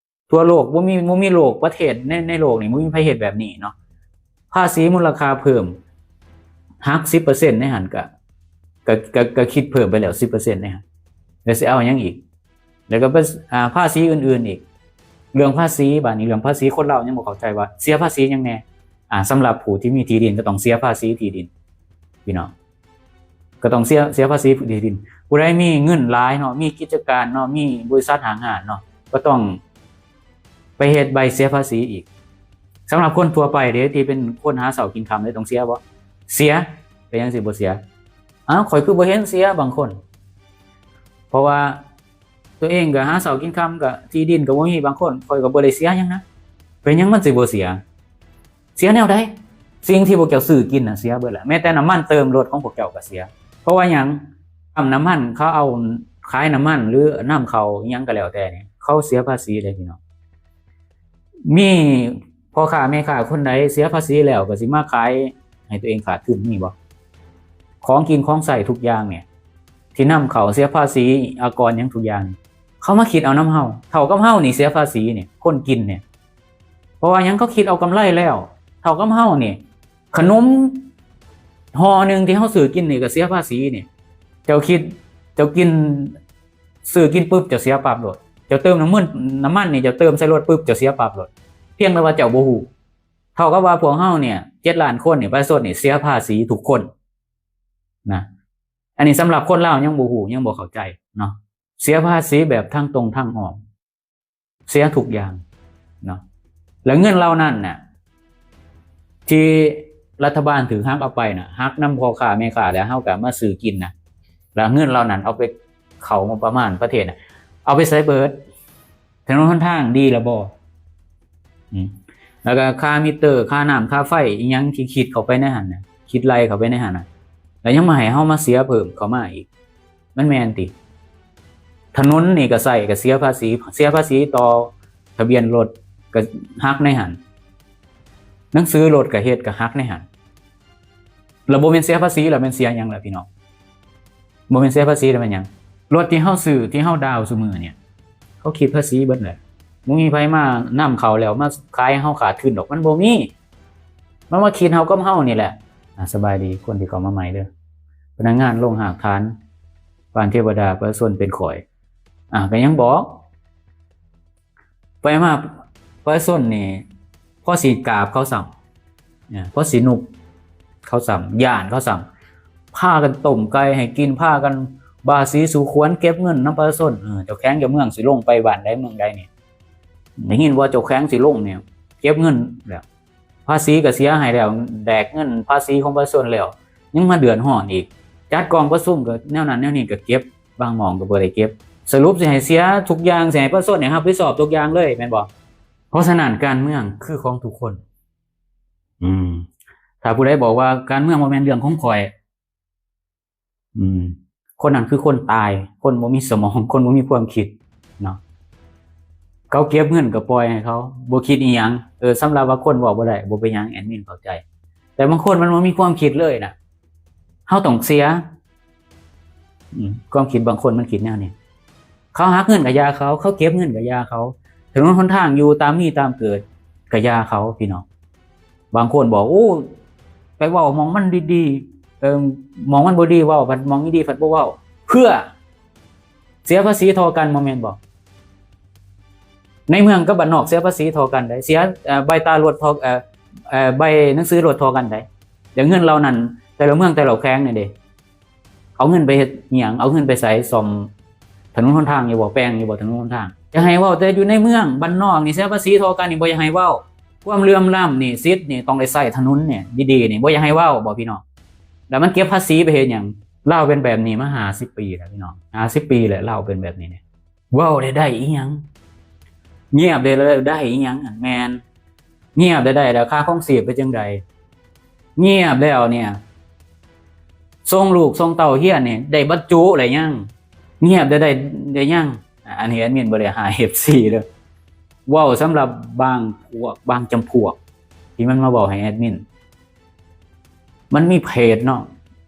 ທົ່ວໂລກບໍ່ມີ ບໍ່ມີໂລກ ປະເທດໃນ ໃນໂລກນີ້ບໍ່ມີໃຜເຮັດແບບນີ້ເນາະ ພາສີມູນລະຄ່າເພີ່ມ ຫັກສິບເປີເຊັນໃນຫັ້ນ ກະ ກະ ກະ ກະຄິດເພີ່ມໄປແລ້ວສິບເປີເຊັນໃນຫັ້ນ ແລ້ວຊິເອົາຫຍັງອີກ? ແລ້ວກໍ ອ່າ ພາສີອື່ນໆອີກ ເລື່ອງພາສີ ບາດນີ້ເລື່ອງພາສີ ຄົນລາວຍັງບໍ່ເຂົ້າໃຈວ່າເສຍພາສີຫຍັງແດ່. ອ່າ ສຳລັບຜູ້ທີ່ມີທີ່ດິນກໍຕ້ອງເສຍພາສີທີ່ດິນ ພີ່ນ້ອງ ກໍຕ້ອງເສຍ ເສຍພາສີທີ່ດິນ. ຜູ້ໃດມີເງິນຫຼາຍເນາະ ມີກິດຈະການເນາະ ມີບໍລິສັດຫ້າງຮ້ານເນາະ ກໍຕ້ອງໄປເຮັດໃບເສຍພາສີອີກ. ສຳລັບຄົນທົ່ວໄປເດ້ ທີ່ເປັນຄົນຫາເຊົ້າກິນຄ່ຳເດ້ ຕ້ອງເສຍບໍ່? ເສຍ. ເປັນຫຍັງຊິບໍ່ເສຍ? ອ້າວ ຂ້ອຍຄືບໍ່ເຫັນເສຍບາງຄົນ ເພາະວ່າຕົວເອງກໍຫາເຊົ້າກິນຄ່ຳ ກໍທີ່ດິນກໍບໍ່ມີ ບາງຄົນ ຂ້ອຍກໍບໍ່ໄດ້ເສຍຫຍັງນະ. ເປັນຫຍັງມັນຊິບໍ່ເສຍ? ເສຍແນວໃດ? ສິ່ງທີ່ພວກເຈົ້າຊື້ກິນນະເສຍເບິດແລ້ວ ແມ້ແຕ່ນ້ຳມັນເຕີມລົດຂອງພວກເຈົ້າກໍເສຍ. ເພາະວ່າຫຍັງ? ປ້ຳນ້ຳມັນ ເຂົາເອົາຂາຍນ້ຳມັນ ຫຼືນຳເຂົ້າອີ່ຫຍັງກໍແລ້ວແຕ່ນີ້ ເຂົາເສຍພາສີເດ້ພີ່ນ້ອງ. ມີພໍ່ຄ້າແມ່ຄ້າຄົນໃດເສຍພາສີແລ້ວກໍຊິມາຂາຍໃຫ້ຕົວເອງຂາດທຶນ ມີບໍ່? ຂອງກິນຂອງໃຊ້ທຸກຢ່າງນີ້ ທີ່ນຳເຂົ້າ ເສຍພາສີອາກອນຫຍັງທຸກຢ່າງ ເຂົາມາຄິດເອົານຳເຮົາ ເທົ່າກັບເຮົານີ້ເສຍພາສີນີ້ ຄົນກິນນີ້. ເພາະວ່າຫຍັງ? ເຂົາຄິດເອົາກຳໄລແລ້ວ. ເທົ່າກັບເຮົານີ້ ຂະໜົມຫໍ່ໜຶ່ງທີ່ເຮົາຊື້ກິນນີ້ກໍເສຍພາສີນີ້. ເຈົ້າຄິດ ເຈົ້າກິນ ຊື້ກິນປຶບ ເຈົ້າເສຍປັບໂລດ. ເຈົ້າເຕີມນ້ຳມັນ ນ້ຳມັນນີ້ ເຈົ້າເຕີມໃສ່ລົດປຶບ ເຈົ້າເສຍປັບໂລດ ພຽງແຕ່ວ່າເຈົ້າບໍ່ຮູ້. ເທົ່າກັບວ່າພວກເຮົານີ້ ເຈັດລ້ານຄົນນີ້ ປະຊາຊົນນີ້ເສຍພາສີທຸກຄົນນະ. ອັນນີ້ສຳລັບຄົນລາວຍັງບໍ່ຮູ້ ຍັງບໍ່ເຂົ້າໃຈເນາະ. ເສຍພາສີແບບທາງຕົງທາງອ້ອມ ເສຍທຸກຢ່າງເນາະ. ແລະເງິນເຫຼົ່ານັ້ນນະ ທີ່ລັດຖະບານຖືກຫັກເອົາໄປນະ ຫັກນຳພໍ່ຄ້າແມ່ຄ້າ ແລ້ວເຮົາກໍມາຊື້ກິນນະ ແລ້ວເງິນເຫຼົ່ານັ້ນເອົາໄປເຂົ້າງົບປະມານປະເທດນະ ເອົາໄປໃສເບິດ? ຖະໜົນຫົນທາງດີແລ້ວບໍ່? ອືມ ແລ້ວກໍຄ່າມິເຕີ ຄ່ານ້ຳ ຄ່າໄຟ ອີ່ຫຍັງທີ່ຄິດເຂົ້າໄປໃນຫັ້ນນະ ຄິດໄລ່ເຂົ້າໄປໃນຫັ້ນນະ ແລ້ວຍັງມາໃຫ້ເຮົາມາເສຍເພີ່ມເຂົ້າມາອີກ ມັນແມ່ນຕິ? ຖະໜົນນີ້ກໍໃຊ້ ກໍເສຍພາສີ ເສຍພາສີຕໍ່ທະບຽນລົດ ກໍຫັກໃນຫັ້ນ ໜັງສືລົດກໍເຮັດ ກໍຫັກໃນຫັ້ນ. ແລ້ວບໍ່ແມ່ນເສຍພາສີ ແລ້ວແມ່ນເສຍຫຍັງລະພີ່ນ້ອງ? ບໍ່ແມ່ນເສຍພາສີແລ້ວແມ່ນຫຍັງ? ລົດທີ່ເຮົາຊື້ ທີ່ເຮົາດາວຊຸມື້ນີ້ ເຂົາຄິດພາສີເບິດແຫຼະ. ບໍ່ມີໃຜມານຳເຂົ້າແລ້ວມາຂາຍໃຫ້ເຮົາຂາດທຶນດອກ ມັນບໍ່ມີ. ມັນມາຄິດເຮົາກັບເຮົານີ້ແຫຼະ. ອ່າ ສະບາຍດີຄົນທີ່ເຂົ້າມາໃໝ່ເດີ ພະນັກງານໂລງຮາກຖານ ບ້ານເທວະດາ ປະຊາຊົນເປັນຂ້ອຍ. ອ່າ ກໍຍັງບອກ ໄປມາປະຊາຊົນນີ້ ພໍຊິກາບເຂົາຊ້ຳ ອາ ພໍຊິນຸບເຂົາຊ້ຳ ຢ້ານເຂົາຊ້ຳ ພາກັນຕົ້ມໄກ່ໃຫ້ກິນ ພາກັນບາສີສູ່ຂວັນເກັບເງິນນຳປະຊາຊົນ. ເອີ ເຈົ້າແຂວງເຈົ້າເມືອງຊິລົງໄປບ້ານໃດເມືອງໃດນີ້ ໄດ້ຍິນວ່າເຈົ້າແຂວງຊິລົງນີ້ ເກັບເງິນແລ້ວ ພາສີກໍເສຍໃຫ້ແລ້ວ ແດກເງິນພາສີຂອງປະຊາຊົນແລ້ວ ຍັງມາເດືອດຮ້ອນອີກ ຈັດກອງປະຊຸມກໍແນວນັ້ນແນວນີ້ກໍເກັບ ບາງໝ່ອງກໍບໍ່ໄດ້ເກັບ. ສະຫຼຸບຊິໃຫ້ເສຍທຸກຢ່າງ ຊິໃຫ້ປະຊາຊົນນີ້ຮັບຜິດຊອບທຸກຢ່າງເລີຍ ແມ່ນບໍ່? ເພາະສະນັ້ນ ການເມືອງຄືຂອງທຸກຄົນ. ອືມ ຖ້າຜູ້ໃດບອກວ່າການເມືອງບໍ່ແມ່ນເລື່ອງຂອງຂ້ອຍ ອືມ ຄົນນັ້ນຄືຄົນຕາຍ ຄົນບໍ່ມີສະໝອງ ຄົນບໍ່ມີຄວາມຄິດເນາະ. ເຂົາເກັບເງິນກໍປ່ອຍໃຫ້ເຂົາ ບໍ່ຄິດອີ່ຫຍັງ. ເອີ ສຳລັບວ່າຄົນເວົ້າບໍ່ໄດ້ ບໍ່ເປັນຫຍັງ ແອດມິນເຂົ້າໃຈ ແຕ່ບາງຄົນມັນບໍ່ມີຄວາມຄິດເລີຍນະ ເຮົາຕ້ອງເສຍ. ອືມ ຄວາມຄິດບາງຄົນມັນຄິດແນວນີ້ ເຂົາຫາເງິນກໍຢ່າເຂົາ ເຂົາເກັບເງິນກໍຢ່າເຂົາ ຖະໜົນຫົນທາງຢູ່ຕາມມີຕາມເກີດກໍຢ່າເຂົາ ພີ່ນ້ອງ. ບາງຄົນບອກ ໂອ້ ໄປເວົ້າໝ່ອງມັນດີໆ ເອີ ໝ່ອງມັນບໍ່ດີເວົ້າ ບັດໝ່ອງດີໆ ພັດບໍ່ເວົ້າ ເພື່ອເສຍພາສີທໍ່ກັນ ບໍ່ແມ່ນບໍ່? ໃນເມືອງກັບບ້ານນອກເສຍພາສີທໍ່ກັນໄດ໋ ເສຍ ເອີ ໃບຕາລົດທໍ່ ເອີ ເອີ ໃບໜັງສືລົດທໍ່ກັນໄດ໋. ແລ້ວເງິນເຫຼົ່ານັ້ນ ແຕ່ລະເມືອງແຕ່ລະແຂວງນີ້ເດ ເອົາເງິນໄປເຮັດຫຍັງ? ເອົາເງິນໄປໃສ? ສ້ອມຖະໜົນຫົນທາງຢູ່ບໍ່? ແປງຢູ່ບໍ່ຖະໜົນຫົນທາງ? ຢາກໃຫ້ເວົ້າແຕ່ຢູ່ໃນເມືອງ ບ້ານນອກນີ້ເສຍພາສີທໍ່ກັນນີ້ ບໍ່ຢາກໃຫ້ເວົ້າ. ຄວາມເຫຼື່ອມລ້ຳນີ້ ສິດນີ້ ຕ້ອງໄດ້ໃຊ້ຖະໜົນນີ້ ດີໆນີ້ ບໍ່ຢາກໃຫ້ເວົ້າບໍ່ ພີ່ນ້ອງ? ແລ້ວມັນເກັບພາສີໄປເຮັດຫຍັງ? ລາວເປັນແບບນີ້ມາຫ້າສິບປີແລ້ວ ພີ່ນ້ອງ ຫ້າສິບປີແລ້ວ ລາວເປັນແບບນີ້. ເວົ້າໄດ້ ໄດ້ອີ່ຫຍັງ? ງຽບໄດ້ ໄດ້ອີ່ຫຍັງ? ແມ່ນ ງຽບໄດ້ ໄດ້ແລ້ວ ຄ່າຄອງຊີບເປັນຈັ່ງໃດ? ງຽບແລ້ວນີ້ ສົ່ງລູກສົ່ງເຕົ້າຮຽນນີ້ ໄດ້ບັນຈຸແລ້ວຍັງ? ງຽບໄດ້ ໄດ້ ໄດ້ຍັງ? ອັນນີ້ແອດມິນບໍ່ໄດ້ຫາເອັຟຊີເດີ້ ເວົ້າສຳລັບບາງພວກ ບາງຈຳພວກ ທີ່ມັນມາເວົ້າໃຫ້ແອດມິນ. ມັນມີເພຈເນາະ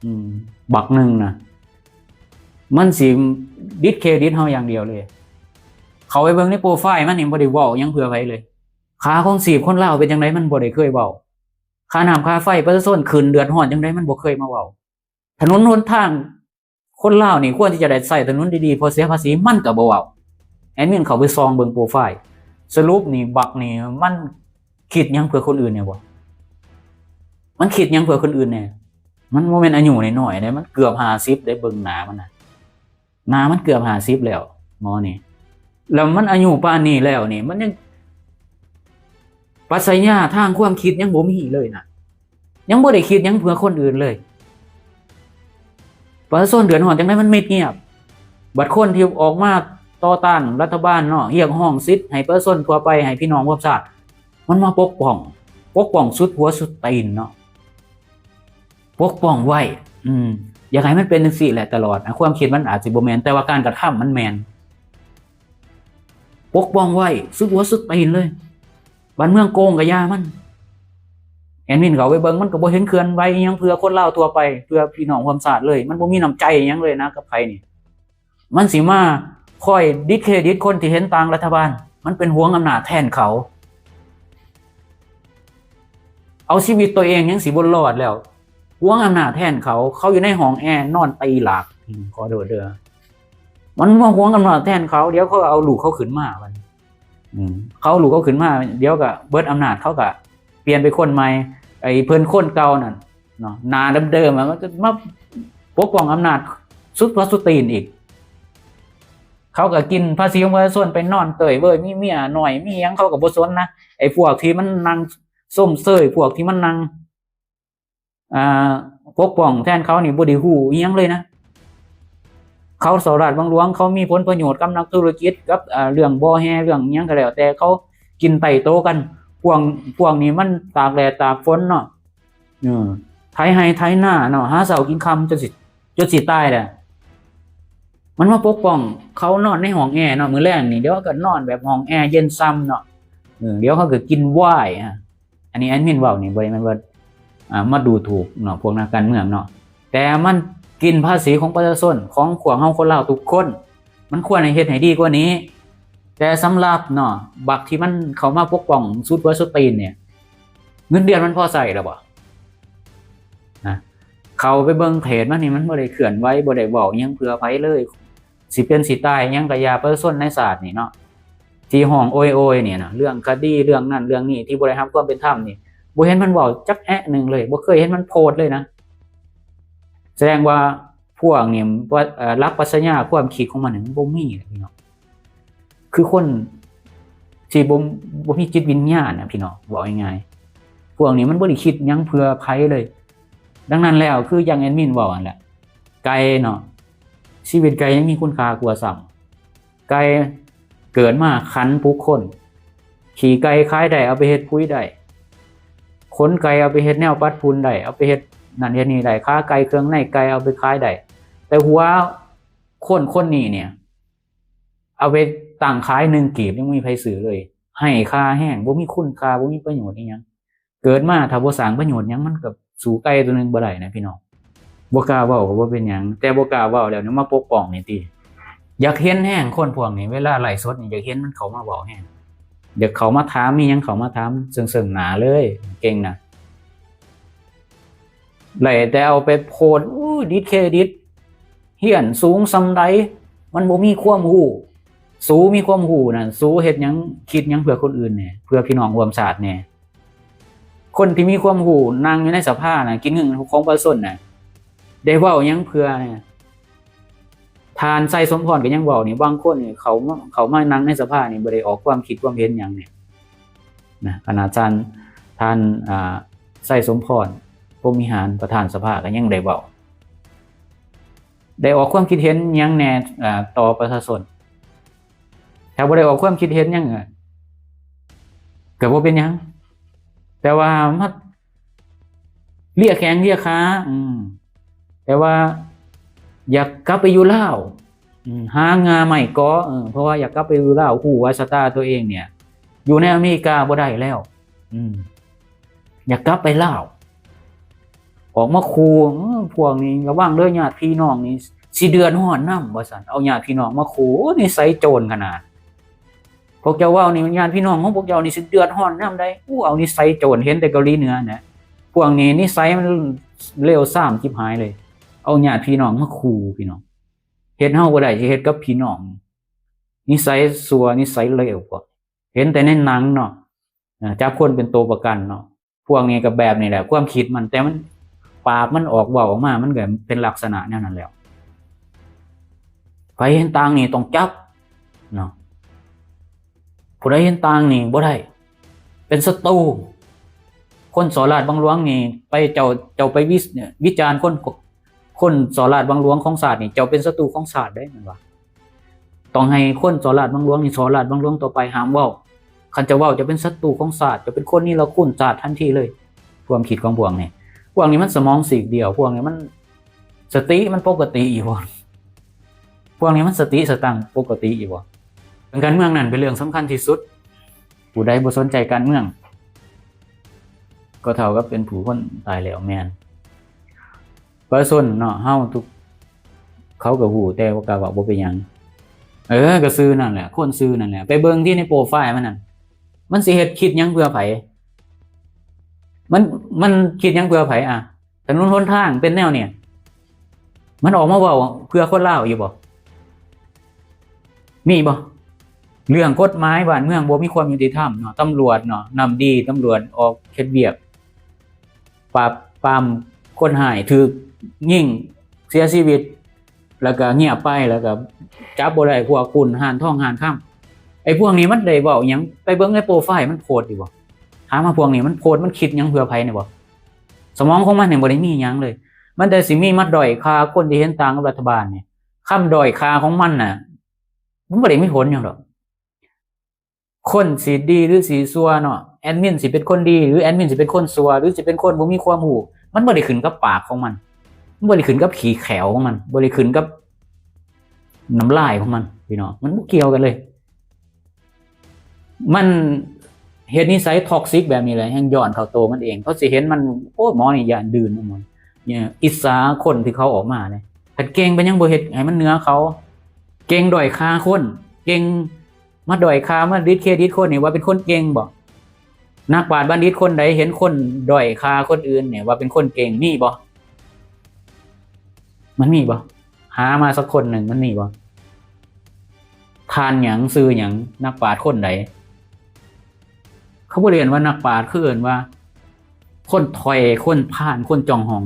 ອືມ ບັກໜຶ່ງນະ ມັນຊິດິດເຄຣດິດເຮົາຢ່າງດຽວເລີຍ. ເຂົ້າໄປເບິ່ງໃນໂປຣໄຟລ໌ມັນນີ້ ບໍ່ໄດ້ເວົ້າຫຍັງເພື່ອໃຜເລີຍ. ຄ່າຄອງຊີບຄົນລາວເປັນຈັ່ງໃດ ມັນບໍ່ໄດ້ເຄີຍເວົ້າ. ຄ່ານ້ຳຄ່າໄຟປະຊາຊົນຂຶ້ນເດືອດຮ້ອນຈັ່ງໃດ ມັນບໍ່ເຄີຍມາເວົ້າ. ຖະໜົນຫົນທາງ ຄົນລາວນີ້ຄວນທີ່ຈະໄດ້ໃຊ້ຖະໜົນດີໆ ເພາະເສຍພາສີ ມັນກໍບໍ່ເວົ້າ. ແອດມິນເຂົ້າໄປສ່ອງເບິ່ງໂປຣໄຟລ໌ ສະຫຼຸບນີ້ ບັກນີ້ ມັນຄິດຫຍັງເພື່ອຄົນອື່ນແດ່ບໍ່? ມັນຄິດຫຍັງເພື່ອຄົນອື່ນແດ່? ມັນບໍ່ແມ່ນອາຍຸນ້ອຍໆເດ້ ມັນເກືອບຫ້າສິບເດ້ ເບິ່ງໜ້າມັນນະ ໜ້າມັນເກືອບຫ້າສິບແລ້ວ ໝໍນີ້. ແລ້ວມັນອາຍຸປານນີ້ແລ້ວນີ້ ມັນຍັງປັດຊະຍາທາງຄວາມຄິດຍັງບໍ່ມີເລີຍນະ. ຍັງບໍ່ໄດ້ຄິດຫຍັງເພື່ອຄົນອື່ນເລີຍ. ປະຊາຊົນເດືອດຮ້ອນຈັ່ງໃດມັນມິດງຽບ. ບັດຄົນທີ່ອອກມາຕໍ່ຕ້ານລັດຖະບານເນາະ, ຮຽກຮ້ອງສິດໃຫ້ປະຊາຊົນທົ່ວໄປ, ໃຫ້ພີ່ນ້ອງຮ່ວມຊາດ, ມັນມາປົກປ້ອງ, ປົກປ້ອງສຸດຫົວສຸດຕີນເນາະ, ປົກປ້ອງໄວ້. ອືມ, ຢາກໃຫ້ມັນເປັນຈັ່ງຊີ້ແຫຼະຕະຫຼອດ. ຄວາມຄິດມັນອາດຊິບໍ່ແມ່ນ, ແຕ່ວ່າການກະທຳມັນແມ່ນ. ປົກປ້ອງໄວ້ສຸດຫົວສຸດຕີນເລີຍ. ບ້ານເມືອງໂກງກໍຢ່າມັນ. ແອດມິນເຂົ້າໄປເບິ່ງ, ມັນກໍບໍ່ເຫັນເຄື່ອນໄຫວອີ່ຫຍັງເພື່ອຄົນລາວທົ່ວໄປ, ເພື່ອພີ່ນ້ອງຮ່ວມຊາດເລີຍ. ມັນບໍ່ມີນ້ຳໃຈອີ່ຫຍັງເລີຍນະກັບໃຜນີ້. ມັນຊິມາຄອຍດິດເຄຣດິດຄົນທີ່ເຫັນຕ່າງລັດຖະບານ. ມັນເປັນຫວງອຳນາດແທນເຂົາ. ເອົາຊີວິດຕົວເອງຍັງຊິບໍ່ລອດແລ້ວ, ຫວງອຳນາດແທນເຂົາ. ເຂົາຢູ່ໃນຫ້ອງແອນອນຕີຫຼາກ. ອືມ, ຂໍໂທດເດີ້. ມັນມາຫວງອຳນາດແທນເຂົາ, ດຽວເຂົາເອົາລູກເຂົາຂຶ້ນມາບັດນີ້. ອືມ, ເຂົາເອົາລູກເຂົາຂຶ້ນມາ, ດຽວກໍເບິດອຳນາດ, ເຂົາກໍປ່ຽນເປັນຄົນໃໝ່. ໄອ້ເພິ່ນຄົນເກົ່ານັ້ນເນາະ, ໜ້າເດີມໆ ມັນກໍມາປົກປ້ອງອຳນາດສຸດຫົວສຸດຕີນອີກ. ເຂົາກໍກິນພາສີຂອງປະຊາຊົນ, ໄປນອນເຕີຍເວີຍ, ມີເມຍໜ້ອຍ, ມີຫຍັງ, ເຂົາກໍບໍ່ສົນນະ. ໄອ້ພວກທີ່ມັນນັ່ງຊົມເຊີຍ, ພວກທີ່ມັນນັ່ງ ອ່າ ປົກປ້ອງແທນເຂົານີ້ບໍ່ໄດ້ຮູ້ອີ່ຫຍັງເລີຍນະ. ເຂົາສໍ້ລາດບັງຫຼວງ, ເຂົາມີຜົນປະໂຫຍດກັບນັກທຸລະກິດ, ກັບ ເອີ່ ເລື່ອງບໍ່ແຮ່, ເລື່ອງຫຍັງກໍແລ້ວແຕ່, ເຂົາກິນໄຕ້ໂຕກັນ. ພວກ ພວກນີ້ມັນຕາກແດດຕາກຝົນເນາະ, ເອີ ໄຖໄຮ່ໄຖນາເນາະ, ຫາເຊົ້າກິນຄ່ຳຈົນຊິ ຈົນຊິຕາຍແຫຼະ. ມັນມາປົກປ້ອງເຂົານອນໃນຫ້ອງແອເນາະ, ມື້ແລງນີ້ ດຽວກໍນອນແບບຫ້ອງແອເຢັນຊ່ຳເນາະ, ເອີ ດຽວເຂົາກໍກິນວາຍ. ອາ ອັນນີ້ແອດມິນເວົ້ານີ້ ບໍ່ໄດ້ແມ່ນວ່າ ອ່າ ມາດູຖູກເນາະ ພວກນັກການເມືອງເນາະ, ແຕ່ມັນກິນພາສີຂອງປະຊາຊົນ, ຂອງພວກເຮົາຄົນລາວທຸກຄົນ. ມັນຄວນໃຫ້ເຮັດໃຫ້ດີກວ່ານີ້. ແຕ່ສຳລັບເນາະ ບັກທີ່ມັນເຂົ້າມາປົກປ້ອງສຸດຫົວສຸດຕີນນີ້, ເງິນເດືອນມັນພໍໃຊ້ແລ້ວບໍ່? ນະ, ເຂົ້າໄປເບິ່ງເພຈມັນນີ້, ມັນບໍ່ໄດ້ເຄື່ອນໄຫວ, ບໍ່ໄດ້ເວົ້າຫຍັງເພື່ອໃຜເລີຍ. ຊິເປັນຊິຕາຍຫຍັງກໍຢ່າ ປະຊາຊົນໃນຊາດນີ້ເນາະ ທີ່ຮ້ອງໂອຍໆນີ້ນະ ເລື່ອງຄະດີ ເລື່ອງນັ້ນເລື່ອງນີ້ ທີ່ບໍ່ໄດ້ຮັບຄວາມເປັນທຳນີ້ ບໍ່ເຫັນມັນເວົ້າຈັກແອະໜຶ່ງເລີຍ ບໍ່ເຄີຍເຫັນມັນໂພສເລີຍນະ. ສະແດງວ່າພວກນີ້ ເອີ ຫຼັກປັດຊະຍາຄວາມຄິດຂອງມັນນີ້ ມັນບໍ່ມີເລີຍເນາະ. ຄືຄົນທີ່ບໍ່ ບໍ່ມີຈິດວິນຍານນະ ພີ່ນ້ອງ ເວົ້າງ່າຍໆ ພວກນີ້ມັນບໍ່ໄດ້ຄິດຫຍັງເພື່ອໃຜເລີຍ. ດັ່ງນັ້ນແລ້ວ ຄືຢ່າງແອດມິນເວົ້າຫັ້ນແຫຼະ ໄກ່ເນາະ ຊີວິດໄກ່ຍັງມີຄຸນຄ່າກວ່າຊ້ຳ. ໄກ່ເກີດມາຂັນປຸກຄົນ, ຂີ້ໄກ່ຂາຍໄດ້ ເອົາໄປເຮັດປຸ໋ຍໄດ້, ຂົນໄກ່ເອົາໄປເຮັດແນວປັດຝຸ່ນໄດ້, ເອົາໄປເຮັດນັ້ນເຮັດນີ້ໄດ້, ຂາໄກ່ ເຄື່ອງໃນໄກ່ເອົາໄປຂາຍໄດ້, ແຕ່ຫົວຄົນຄົນນີ້ເນ່ຍ ເອົາໄປຕັ້ງຂາຍໜຶ່ງກີບ ຍັງບໍ່ມີໃຜຊື້ເລີຍ, ໄຮ້ຄ່າແຮງ, ບໍ່ມີຄຸນຄ່າ, ບໍ່ມີປະໂຫຍດອີ່ຫຍັງ. ເກີດມາຖ້າບໍ່ສ້າງປະໂຫຍດຫຍັງ ມັນກໍສູ້ໄກ່ຕົວໜຶ່ງບໍ່ໄດ້ນະພີ່ນ້ອງ. ບໍ່ກ້າເວົ້າກໍບໍ່ເປັນຫຍັງ, ແຕ່ບໍ່ກ້າເວົ້າແລ້ວນີ້ມາປົກປ້ອງນີ້ຕິ. ຢາກເຫັນແຮງຄົນພວກນີ້ ເວລາໄລຟ໌ສົດນີ້ ຢາກເຫັນມັນເຂົ້າມາເວົ້າແຮງ, ຢາກເຂົ້າມາຖາມ, ມີຫຍັງເຂົ້າມາຖາມເຊິ່ງໆໜ້າເລີຍ, ເກັ່ງນະ. ໄດ້ແຕ່ເອົາໄປໂພສ ໂອ້ຍ ດິດເຄດິດ, ຮຽນສູງສ່ຳໃດ ມັນບໍ່ມີຄວາມຮູ້. ສູມີຄວາມຮູ້ນັ້ນ ສູເຮັດຫຍັງ ຄິດຫຍັງເພື່ອຄົນອື່ນແດ່ ເພື່ອພີ່ນ້ອງຮ່ວມຊາດແດ່? ຄົນທີ່ມີຄວາມຮູ້ ນັ່ງຢູ່ໃນສະພານະ ກິນເງິນຂອງປະຊາຊົນນະ ໄດ້ເວົ້າຫຍັງເພື່ອແດ່? ທ່ານໄຊສົມພອນກໍຍັງເວົ້ານີ້, ບາງຄົນນີ້ເຂົ້າມາ ເຂົ້າມານັ່ງໃນສະພານີ້ ບໍ່ໄດ້ອອກຄວາມຄິດຄວາມເຫັນຫຍັງນີ້ນະ. ຂະໜາດທ່ານ ທ່ານ ອ່າ ໄຊສົມພອນ ພົມວິຫານ ປະທານສະພາ ກໍຍັງໄດ້ເວົ້າ ໄດ້ອອກຄວາມຄິດເຫັນຫຍັງແດ່ ອ່າ ຕໍ່ປະຊາຊົນ? ຖ້າບໍ່ໄດ້ອອກຄວາມຄິດເຫັນຫຍັງ ກໍບໍ່ເປັນຫຍັງ. ແຕ່ວ່າມາເລຍແຂ້ງເລຍຂາ, ອືມ ແຕ່ວ່າຢາກກັບໄປຢູ່ລາວ, ອືມ ຫາງ່າໄມ້ເກາະ, ເອີ ເພາະວ່າຢາກກັບໄປຢູ່ລາວ, ຮູ້ວ່າຊະຕາຕົວເອງເນ່ຍ ຢູ່ໃນອາເມລິກາບໍ່ໄດ້ແລ້ວ, ອືມ ຢາກກັບໄປລາວ. ອອກມາຂູ່ ເອີ ພວກນີ້ລະວັງເດີ ຍາດພີ່ນ້ອງນີ້ຊິເດືອດຮ້ອນນຳ ວ່າຊັ້ນ. ເອົາຍາດພີ່ນ້ອງມາຂູ່ ໂອ້ ນິໄສໂຈນຂະໜາດ. ພວກເຈົ້າເວົ້ານີ້ ຍາດພີ່ນ້ອງຂອງພວກເຈົ້ານີ້ຊິເດືອດຮ້ອນນຳໃດ໋. ໂອ້ ເອົານິໄສໂຈນ ເຫັນແຕ່ເກົາຫຼີເໜືອນະ. ພວກນີ້ນິໄສມັນເລວຊາມຈິບຫາຍເລີຍ. ເອົາຍາດພີ່ນ້ອງມາຂູ່ ພີ່ນ້ອງ. ເຮັດເຮົາບໍ່ໄດ້ ຊິເຮັດກັບພີ່ນ້ອງ. ນິໄສຊົ່ວ ນິໄສເລວ ພວກ ເຫັນແຕ່ໃນໜັງເນາະ, ຈັບຄົນເປັນໂຕປະກັນເນາະ. ພວກນີ້ກໍແບບນີ້ແຫຼະ ຄວາມຄິດມັນ, ແຕ່ມັນ ປາກມັນອອກເວົ້າອອກມາ ມັນກໍເປັນລັກສະນະແນວນັ້ນແລ້ວ. ໃຜເຫັນຕ່າງນີ້ຕ້ອງຈັບເນາະ, ຜູ້ໃດເຫັນຕ່າງນີ້ບໍ່ໄດ້ ເປັນສັດຕູ. ຄົນສໍ້ລາດບັງຫຼວງນີ້ ໄປ ເຈົ້າ ເຈົ້າໄປວິ ວິຈານຄົນ ຄົນສໍ້ລາດບັງຫຼວງຂອງຊາດນີ້ ເຈົ້າເປັນສັດຕູຂອງຊາດເດ້ ແມ່ນບໍ່? ຕ້ອງໃຫ້ຄົນສໍ້ລາດບັງຫຼວງນີ້ ສໍ້ລາດບັງຫຼວງຕໍ່ໄປ, ຫ້າມເວົ້າ. ຄັນເຈົ້າເວົ້າ ເຈົ້າເປັນສັດຕູຂອງຊາດ, ເຈົ້າເປັນຄົນເນລະຄຸນຊາດທັນທີເລີຍ. ຄວາມຄິດຂອງພວກນີ້ ພວກນີ້ມັນສະໝອງຊີກດຽວ, ພວກນີ້ມັນສະຕິມັນປົກກະຕິຢູ່ບໍ່? ພວກນີ້ມັນສະຕິສະຕັງປົກກະຕິຢູ່ບໍ່? ເລື່ອງການເມືອງນັ້ນເປັນເລື່ອງສຳຄັນທີ່ສຸດ. ຜູ້ໃດບໍ່ສົນໃຈການເມືອງ ກໍເທົ່າກັບເປັນຜູ້ຄົນຕາຍແລ້ວ. ແມ່ນ ປະຊາຊົນເນາະ ເຮົາທຸກ ເຂົາກໍຮູ້ ແຕ່ວ່າກໍເວົ້າບໍ່ເປັນຫຍັງ. ເອີ ກໍຊື່ນັ້ນແຫຼະ ຄົນຊື່ນັ້ນແຫຼະ. ໄປເບິ່ງທີ່ໃນໂປຣໄຟລ໌ມັນນັ້ນ ມັນຊິເຮັດ ຄິດຫຍັງເພື່ອໃຜ? ມັນ ມັນຄິດຫຍັງເພື່ອໃຜ? ອາ ຖະໜົນຫົນທາງເປັນແນວນີ້ ມັນອອກມາເວົ້າເພື່ອຄົນລາວຢູ່ບໍ່? ມີບໍ່? ເລື່ອງກົດໝາຍບ້ານເມືອງບໍ່ມີຄວາມຍຸຕິທຳເນາະ, ຕຳຫຼວດເນາະ ນ້ຳດີ ຕຳຫຼວດອອກເຮັດວຽກ ປາບປາມຄົນຮ້າຍ ຖືກຍິງເສຍຊີວິດ ແລ້ວກໍງຽບໄປ ແລ້ວກໍຈັບບໍ່ໄດ້ພວກປຸ້ນຮ້ານທອງຮ້ານຄຳ. ໄອ້ພວກນີ້ມັນໄດ້ເວົ້າຫຍັງ? ໄປເບິ່ງໃນໂປຣໄຟລ໌ມັນໂພສຢູ່ບໍ່? ຖາມວ່າພວກນີ້ມັນໂພສ ມັນຄິດຫຍັງເພື່ອໃຜນີ້ບໍ່? ສະໝອງຂອງມັນນີ້ບໍ່ໄດ້ມີຫຍັງເລີຍ, ມັນແຕ່ຊິມີມາດ້ອຍຄ່າຄົນທີ່ເຫັນຕ່າງກັບລັດຖະບານນີ້. ຄຳດ້ອຍຄ່າຂອງມັນນະ ມັນບໍ່ໄດ້ມີຜົນຫຍັງດອກ. ຄົນຊິດີຫຼືຊິຊົ່ວເນາະ, ແອດມິນຊິເປັນຄົນດີ ຫຼືແອດມິນຊິເປັນຄົນຊົ່ວ ຫຼືຊິເປັນຄົນບໍ່ມີຄວາມຮູ້, ມັນບໍ່ໄດ້ຂຶ້ນກັບປາກຂອງມັນ, ມັນບໍ່ໄດ້ຂຶ້ນກັບຂີ້ແຂ້ວຂອງມັນ, ບໍ່ໄດ້ຂຶ້ນກັບນ້ຳລາຍຂອງມັນ ພີ່ນ້ອງ, ມັນບໍ່ກ່ຽວກັນເລີຍ. ມັນເຮັດນິໄສທັອກຊິກແບບນີ້ແຫຼະ ແຮ່ງຍ້ອນເຂົ້າໂຕມັນເອງ. ເຂົາຊິເຫັນມັນ ໂອ້ ໝໍນີ້ຢ້ານດື່ມ ໝໍນີ້ອິດສາຄົນທີ່ເຂົາອອກມາເດ້. ຄັນເກັ່ງເປັນຫຍັງບໍ່ເຮັດໃຫ້ມັນເໜືອເຂົາ? ເກັ່ງດ້ອຍຄ່າຄົນ, ເກັ່ງມາດ້ອຍຄ່າ ມາດິສເຄດິດຄົນນີ້ວ່າເປັນຄົນເກັ່ງບໍ່? ນັກປາດບັນດິດຄົນໃດເຫັນຄົນດ້ອຍຄ່າຄົນອື່ນນີ້ວ່າເປັນຄົນເກັ່ງ ມີບໍ່? ມັນມີບໍ່? ຫາມາສັກຄົນໜຶ່ງ ມັນມີບໍ່? ທ່ານຫຍັງ ຊື່ຫຍັງ ນັກປາດຄົນໃດ? ເຂົາບໍ່ໄດ້ເອີ້ນວ່ານັກປາດ ຄືເອີ້ນວ່າຄົນຖອຍ ຄົນພານ ຄົນຈອງຫອງ.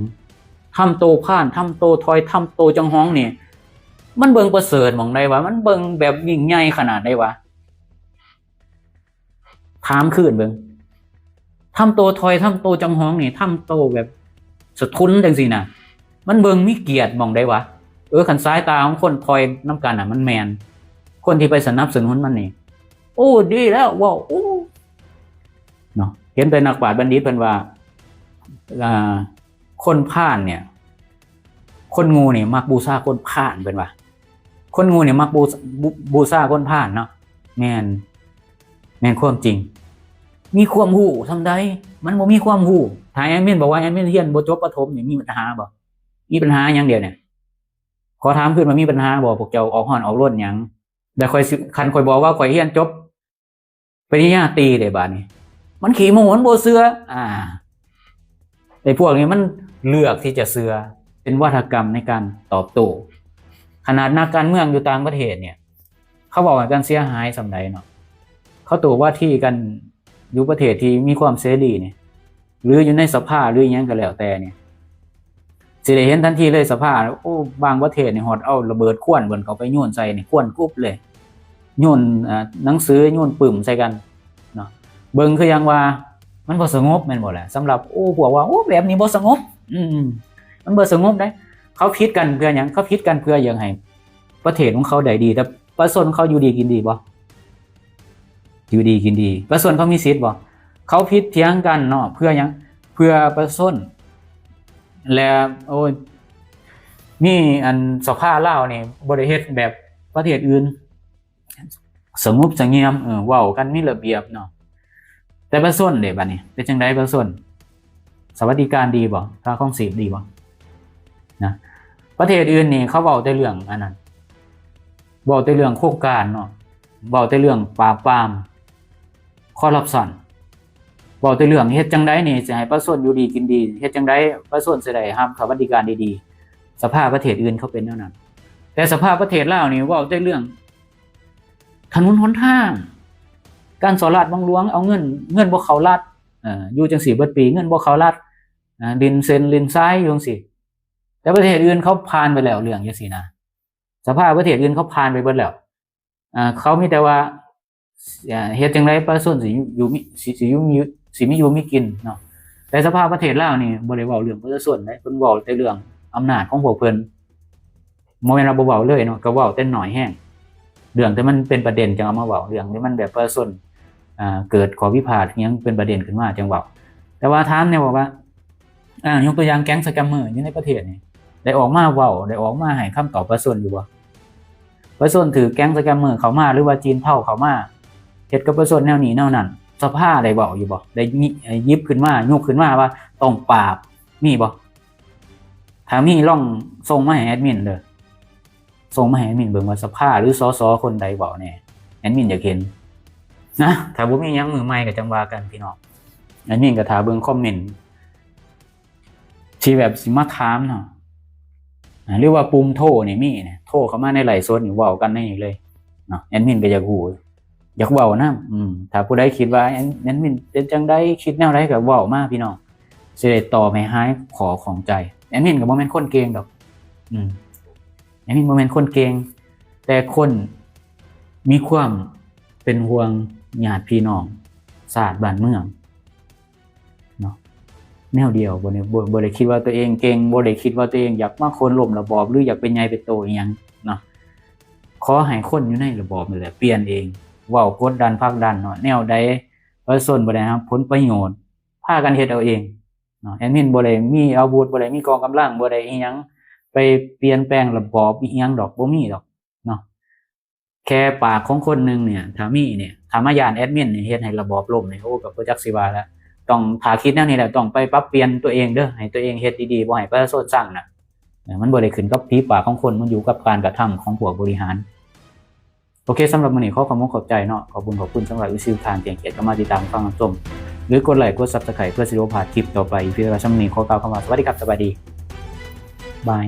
ທຳໂຕພານ ທຳໂຕຖອຍ ທຳໂຕຈອງຫອງນີ້ ມັນເບິ່ງປະເສີດໝ່ອງໃດວະ? ມັນເບິ່ງແບບຍິ່ງໃຫຍ່ຂະໜາດໃດວະ? ຖາມຄືນເບິ່ງ ທຳໂຕຖອຍ ທຳໂຕຈອງຫອງນີ້ ທຳໂຕແບບສະທຸນຈັ່ງຊີ້ນະ ມັນເບິ່ງມີກຽດໝ່ອງໃດວະ? ເອີ ຄັນສາຍຕາຂອງຄົນຖອຍນຳກັນນະ ມັນແມ່ນ ຄົນທີ່ໄປສະໜັບສະໜູນມັນນີ້ ໂອ້ ດີແລ້ວ ເວົ້າ ໂອ້ ເນາະ. ເຫັນແຕ່ນັກປາດບັນດິດເພິ່ນວ່າ ອ່າ ຄົນພານເນີ້ຍ ຄົນໂງ່ນີ້ມັກບູຊາຄົນພານ ເພິ່ນວ່າ ຄົນໂງ່ນີ້ມັກບູ ບູ ບູຊາຄົນພານເນາະ. ແມ່ນ ແມ່ນຄວາມຈິງ. ມີຄວາມຮູ້ສ່ຳໃດ? ມັນບໍ່ມີຄວາມຮູ້. ຖ້າແອດມິນບອກວ່າແອດມິນຮຽນບໍ່ຈົບປະຖົມນີ້ ມີບັນຫາບໍ່? ມີບັນຫາຫຍັງດຽວນີ້? ຂໍຖາມຄືນວ່າມີບັນຫາບໍ່? ພວກເຈົ້າອອກຮ້ອນອອກລົນຫຍັງ? ແລ້ວຂ້ອຍຊິ ຄັນຂ້ອຍບອກວ່າຂ້ອຍຮຽນຈົບ ປະລິນຍາຕີເດ້ບາດນີ້ ມັນຂີ້ໂມ້ ມັນບໍ່ເຊື່ອ. ອ່າ ໄອ້ພວກນີ້ມັນເລືອກທີ່ຈະເຊື່ອ ເປັນວາທະກຳໃນການຕອບໂຕ້. ຂະໜາດນັກການເມືອງຢູ່ຕ່າງປະເທດເນີ້ຍ ເຂົາເວົ້າໃຫ້ກັນເສຍຫາຍສ່ຳໃດເນາະ, ເຂົາໂຕ້ວາທີກັນຢູ່ປະເທດທີ່ມີຄວາມເສລີນີ້ ຫຼືຢູ່ໃນສະພາ ຫຼືອີ່ຫຍັງກໍແລ້ວແຕ່ນີ້ ຊິໄດ້ເຫັນທັນທີເລີຍ ສະພາ ໂອ້ ບາງປະເທດນີ້ຮອດເອົາລະເບີດຄວັນເພິ່ນເຂົ້າໄປໂຍນໃສ່ນີ້ ຄວັນກຸບເລີຍ ໂຍນ ເອີ ໜັງສື ໂຍນປຶ້ມໃສ່ກັນເນາະ. ເບິ່ງຄືຢ່າງວ່າມັນບໍ່ສະຫງົບແມ່ນບໍ່ລະ? ສຳລັບ ໂອ້ ພວກວ່າ ໂອ້ ແບບນີ້ບໍ່ສະຫງົບ ອືມ ມັນບໍ່ສະຫງົບເດ້. ເຂົາຜິດກັນເພື່ອຫຍັງ? ເຂົາຜິດກັນເພື່ອຢາກໃຫ້ປະເທດຂອງເຂົາໄດ້ດີ ແຕ່ປະຊາຊົນເຂົາຢູ່ດີກິນດີບໍ່? ຢູ່ດີກິນດີ ປະຊາຊົນເຂົາມີສິດບໍ່? ເຂົາຜິດຖຽງກັນເນາະ ເພື່ອຫຍັງ? ເພື່ອປະຊາຊົນ ແລະ ໂອ້ຍ ມີອັນສະພາລາວນີ້ບໍ່ໄດ້ເຮັດແບບປະເທດອື່ນ ສະຫງົບສະຫງຽມ ເອີ ເວົ້າກັນມີລະບຽບເນາະ. ແຕ່ປະຊາຊົນເດ ບາດນີ້ເປັນຈັ່ງໃດ? ປະຊາຊົນ ສະຫວັດດີການດີບໍ່? ຄ່າຄອງຊີບດີບໍ່? ນະ ປະເທດອື່ນນີ້ເຂົາເວົ້າແຕ່ເລື່ອງອັນນັ້ນ ເວົ້າແຕ່ເລື່ອງໂຄງການເນາະ ເວົ້າແຕ່ເລື່ອງປາບປາມຄໍຣັບຊັນ ເວົ້າແຕ່ເລື່ອງເຮັດຈັ່ງໃດນີ້ຊິໃຫ້ປະຊາຊົນຢູ່ດີກິນດີ ເຮັດຈັ່ງໃດປະຊາຊົນຊິໄດ້ຮັບສະຫວັດດີການດີໆ. ສະພາປະເທດອື່ນເຂົາເປັນແນວນັ້ນ ແຕ່ສະພາປະເທດລາວນີ້ເວົ້າແຕ່ເລື່ອງຖະໜົນຫົນທາງ ການສໍ້ລາດບັງຫຼວງ ເອົາເງິນ ເງິນບໍ່ເຂົ້າລັດ ເອີ ຢູ່ຈັ່ງຊີ້ເບິດປີ ເງິນບໍ່ເຂົ້າລັດ ເອີ ຫຼິ້ນເສັ້ນຫຼິ້ນສາຍຢູ່ຈັ່ງຊີ້. ແຕ່ປະເທດອື່ນເຂົາຜ່ານໄປແລ້ວເລື່ອງຈັ່ງຊີ້ນະ ສະພາປະເທດອື່ນເຂົາຜ່ານໄປເບິດແລ້ວ ເຂົາມີແຕ່ວ່າ ເຮັດຈັ່ງໃດປະຊາຊົນຊິຢູ່ມີ ຊິ ຊິຢູ່ມີ ຊິມີຢູ່ມີກິນເນາະ. ແຕ່ສະພາປະເທດລາວນີ້ບໍ່ໄດ້ເວົ້າເລື່ອງປະຊາຊົນເດ້ ເພິ່ນເວົ້າແຕ່ເລື່ອງອຳນາດຂອງພວກເພິ່ນ ບໍ່ແມ່ນວ່າບໍ່ເວົ້າເລີຍເນາະ ກໍເວົ້າແຕ່ໜ້ອຍແຮງ ເລື່ອງທີ່ມັນເປັນປະເດັນຈຶ່ງເອົາມາເວົ້າ ເລື່ອງທີ່ມັນແບບປະຊາຊົນ ອ່າ ເກີດຂໍ້ພິພາດຫຍັງເປັນປະເດັນຂຶ້ນມາຈັ່ງເວົ້າ. ແຕ່ວ່າຖາມແດ່ວ່າ ອ່າ ຍົກຕົວຢ່າງແກັງສະແກມເມີຢູ່ໃນປະເທດນີ້ ໄດ້ອອກມາເວົ້າ ໄດ້ອອກມາໃຫ້ຄຳຕອບປະຊາຊົນຢູ່ບໍ່? ປະຊາຊົນຖືກແກັງສະແກມເມີເຂົ້າມາ ຫຼືວ່າຈີນເພົາເຂົ້າມາ ເຮັດກັບປະຊາຊົນແນວນີ້ແນວນັ້ນ ສະພາໄດ້ເວົ້າຢູ່ບໍ່? ໄດ້ຍິບຂຶ້ນມາ ຍົກຂຶ້ນມາວ່າຕ້ອງປາບ ມີບໍ່? ຖ້າມີລອງສົ່ງມາໃຫ້ແອດມິນເດີ້ ສົ່ງມາໃຫ້ແອດມິນເບິ່ງວ່າສະພາ ຫຼື ສສ ຄົນໃດເວົ້າແດ່ ແອດມິນຢາກເຫັນນະ. ຖ້າບໍ່ມີຫຍັງ ມື້ໃໝ່ກໍຈັ່ງວ່າກັນພີ່ນ້ອງ ແອດມິນກໍຖ້າເບິ່ງຄອມເມັນທີ່ແບບຊິມາຖາມເນາະ ຫຼືວ່າປຸ່ມໂທນີ້ມີນະ ໂທເຂົ້າມາໃນໄລຟ໌ສົດນີ້ ເວົ້າກັນໃນນີ້ເລີຍເນາະ ແອດມິນກໍຢາກຮູ້ ຢາກເວົ້ານຳ ອືມ ຖ້າຜູ້ໃດຄິດວ່າແອດ ແອດມິນເປັນຈັ່ງໃດ ຄິດແນວໃດກໍເວົ້າມາພີ່ນ້ອງ ຊິໄດ້ຕອບໃຫ້ຫາຍຂໍ້ຂ້ອງໃຈ. ແອດມິນກໍບໍ່ແມ່ນຄົນເກັ່ງດອກ ອືມ ແອດມິນບໍ່ແມ່ນຄົນເກັ່ງ ແຕ່ຄົນມີຄວາມເປັນຫ່ວງຍາດພີ່ນ້ອງ ຊາດບ້ານເມືອງ ເນາະ ແນວດຽວ ບໍ່ໄດ້ ບໍ່ ບໍ່ໄດ້ຄິດວ່າຕົວເອງເກັ່ງ ບໍ່ໄດ້ຄິດວ່າຕົວເອງຢາກມາໂຄ່ນລົ້ມລະບອບ ຫຼື ຢາກເປັນໃຫຍ່ເປັນໂຕອີ່ຫຍັງເນາະ. ຂໍໃຫ້ຄົນຢູ່ໃນລະບອບນີ້ແຫຼະປ່ຽນເອງ ເວົ້າກົດດັນຜັກດັນເນາະ ແນວໃດປະຊາຊົນບໍ່ໄດ້ຮັບຜົນປະໂຫຍດ ພາກັນເຮັດເອົາເອງເນາະ. ແອດມິນບໍ່ໄດ້ມີອາວຸດ ບໍ່ໄດ້ມີກອງກຳລັງ ບໍ່ໄດ້ອີ່ຫຍັງໄປປ່ຽນແປງລະບອບອີ່ຫຍັງດອກ ບໍ່ມີດອກເນາະ. ແຄ່ປາກຂອງຄົນໜຶ່ງເນີ້ຍ ຖ້າມີເນີ້ຍ ຖ້າມາຢ້ານແອດມິນນີ້ ເຮັດໃຫ້ລະບອບລົ້ມນີ້ ໂອ້ ກໍບໍ່ຈັກຊິວ່າລະ. ຕ້ອງ ຖ້າຄິດແນວນີ້ແລ້ວ ຕ້ອງໄປປັບປ່ຽນຕົວເອງເດີ້ ໃຫ້ຕົວເອງເຮັດດີໆ ບໍ່ໃຫ້ປະຊາຊົນຊັງນະ. ມັນບໍ່ໄດ້ຂຶ້ນກັບຝີປາກຂອງຄົນ ມັນຢູ່ກັບການກະທຳຂອງພວກບໍລິຫານ. ໂອເຄ ສຳລັບມື້ນີ້ຂໍຂອບອົກຂອບໃຈເນາະ ຂອບຄຸນ ຂອບຄຸນສຳລັບເອັຟຊີທຸກທ່ານທີ່ໃຫ້ກຽດເຂົ້າມາຕິດຕາມຟັງຮັບຊົມ ຫຼື ກົດໄລກ໌ ກົດຊັບສະໄຄຣບ ເພື່ອຊິບໍ່ພາດຄລິບຕໍ່ໄປ. ອີພີແລ້ວສຳລັບມື້ນີ້ຂໍກ່າວຄຳວ່າ ສະຫວັດດີຄັບ ສະບາຍດີ ບາຍ.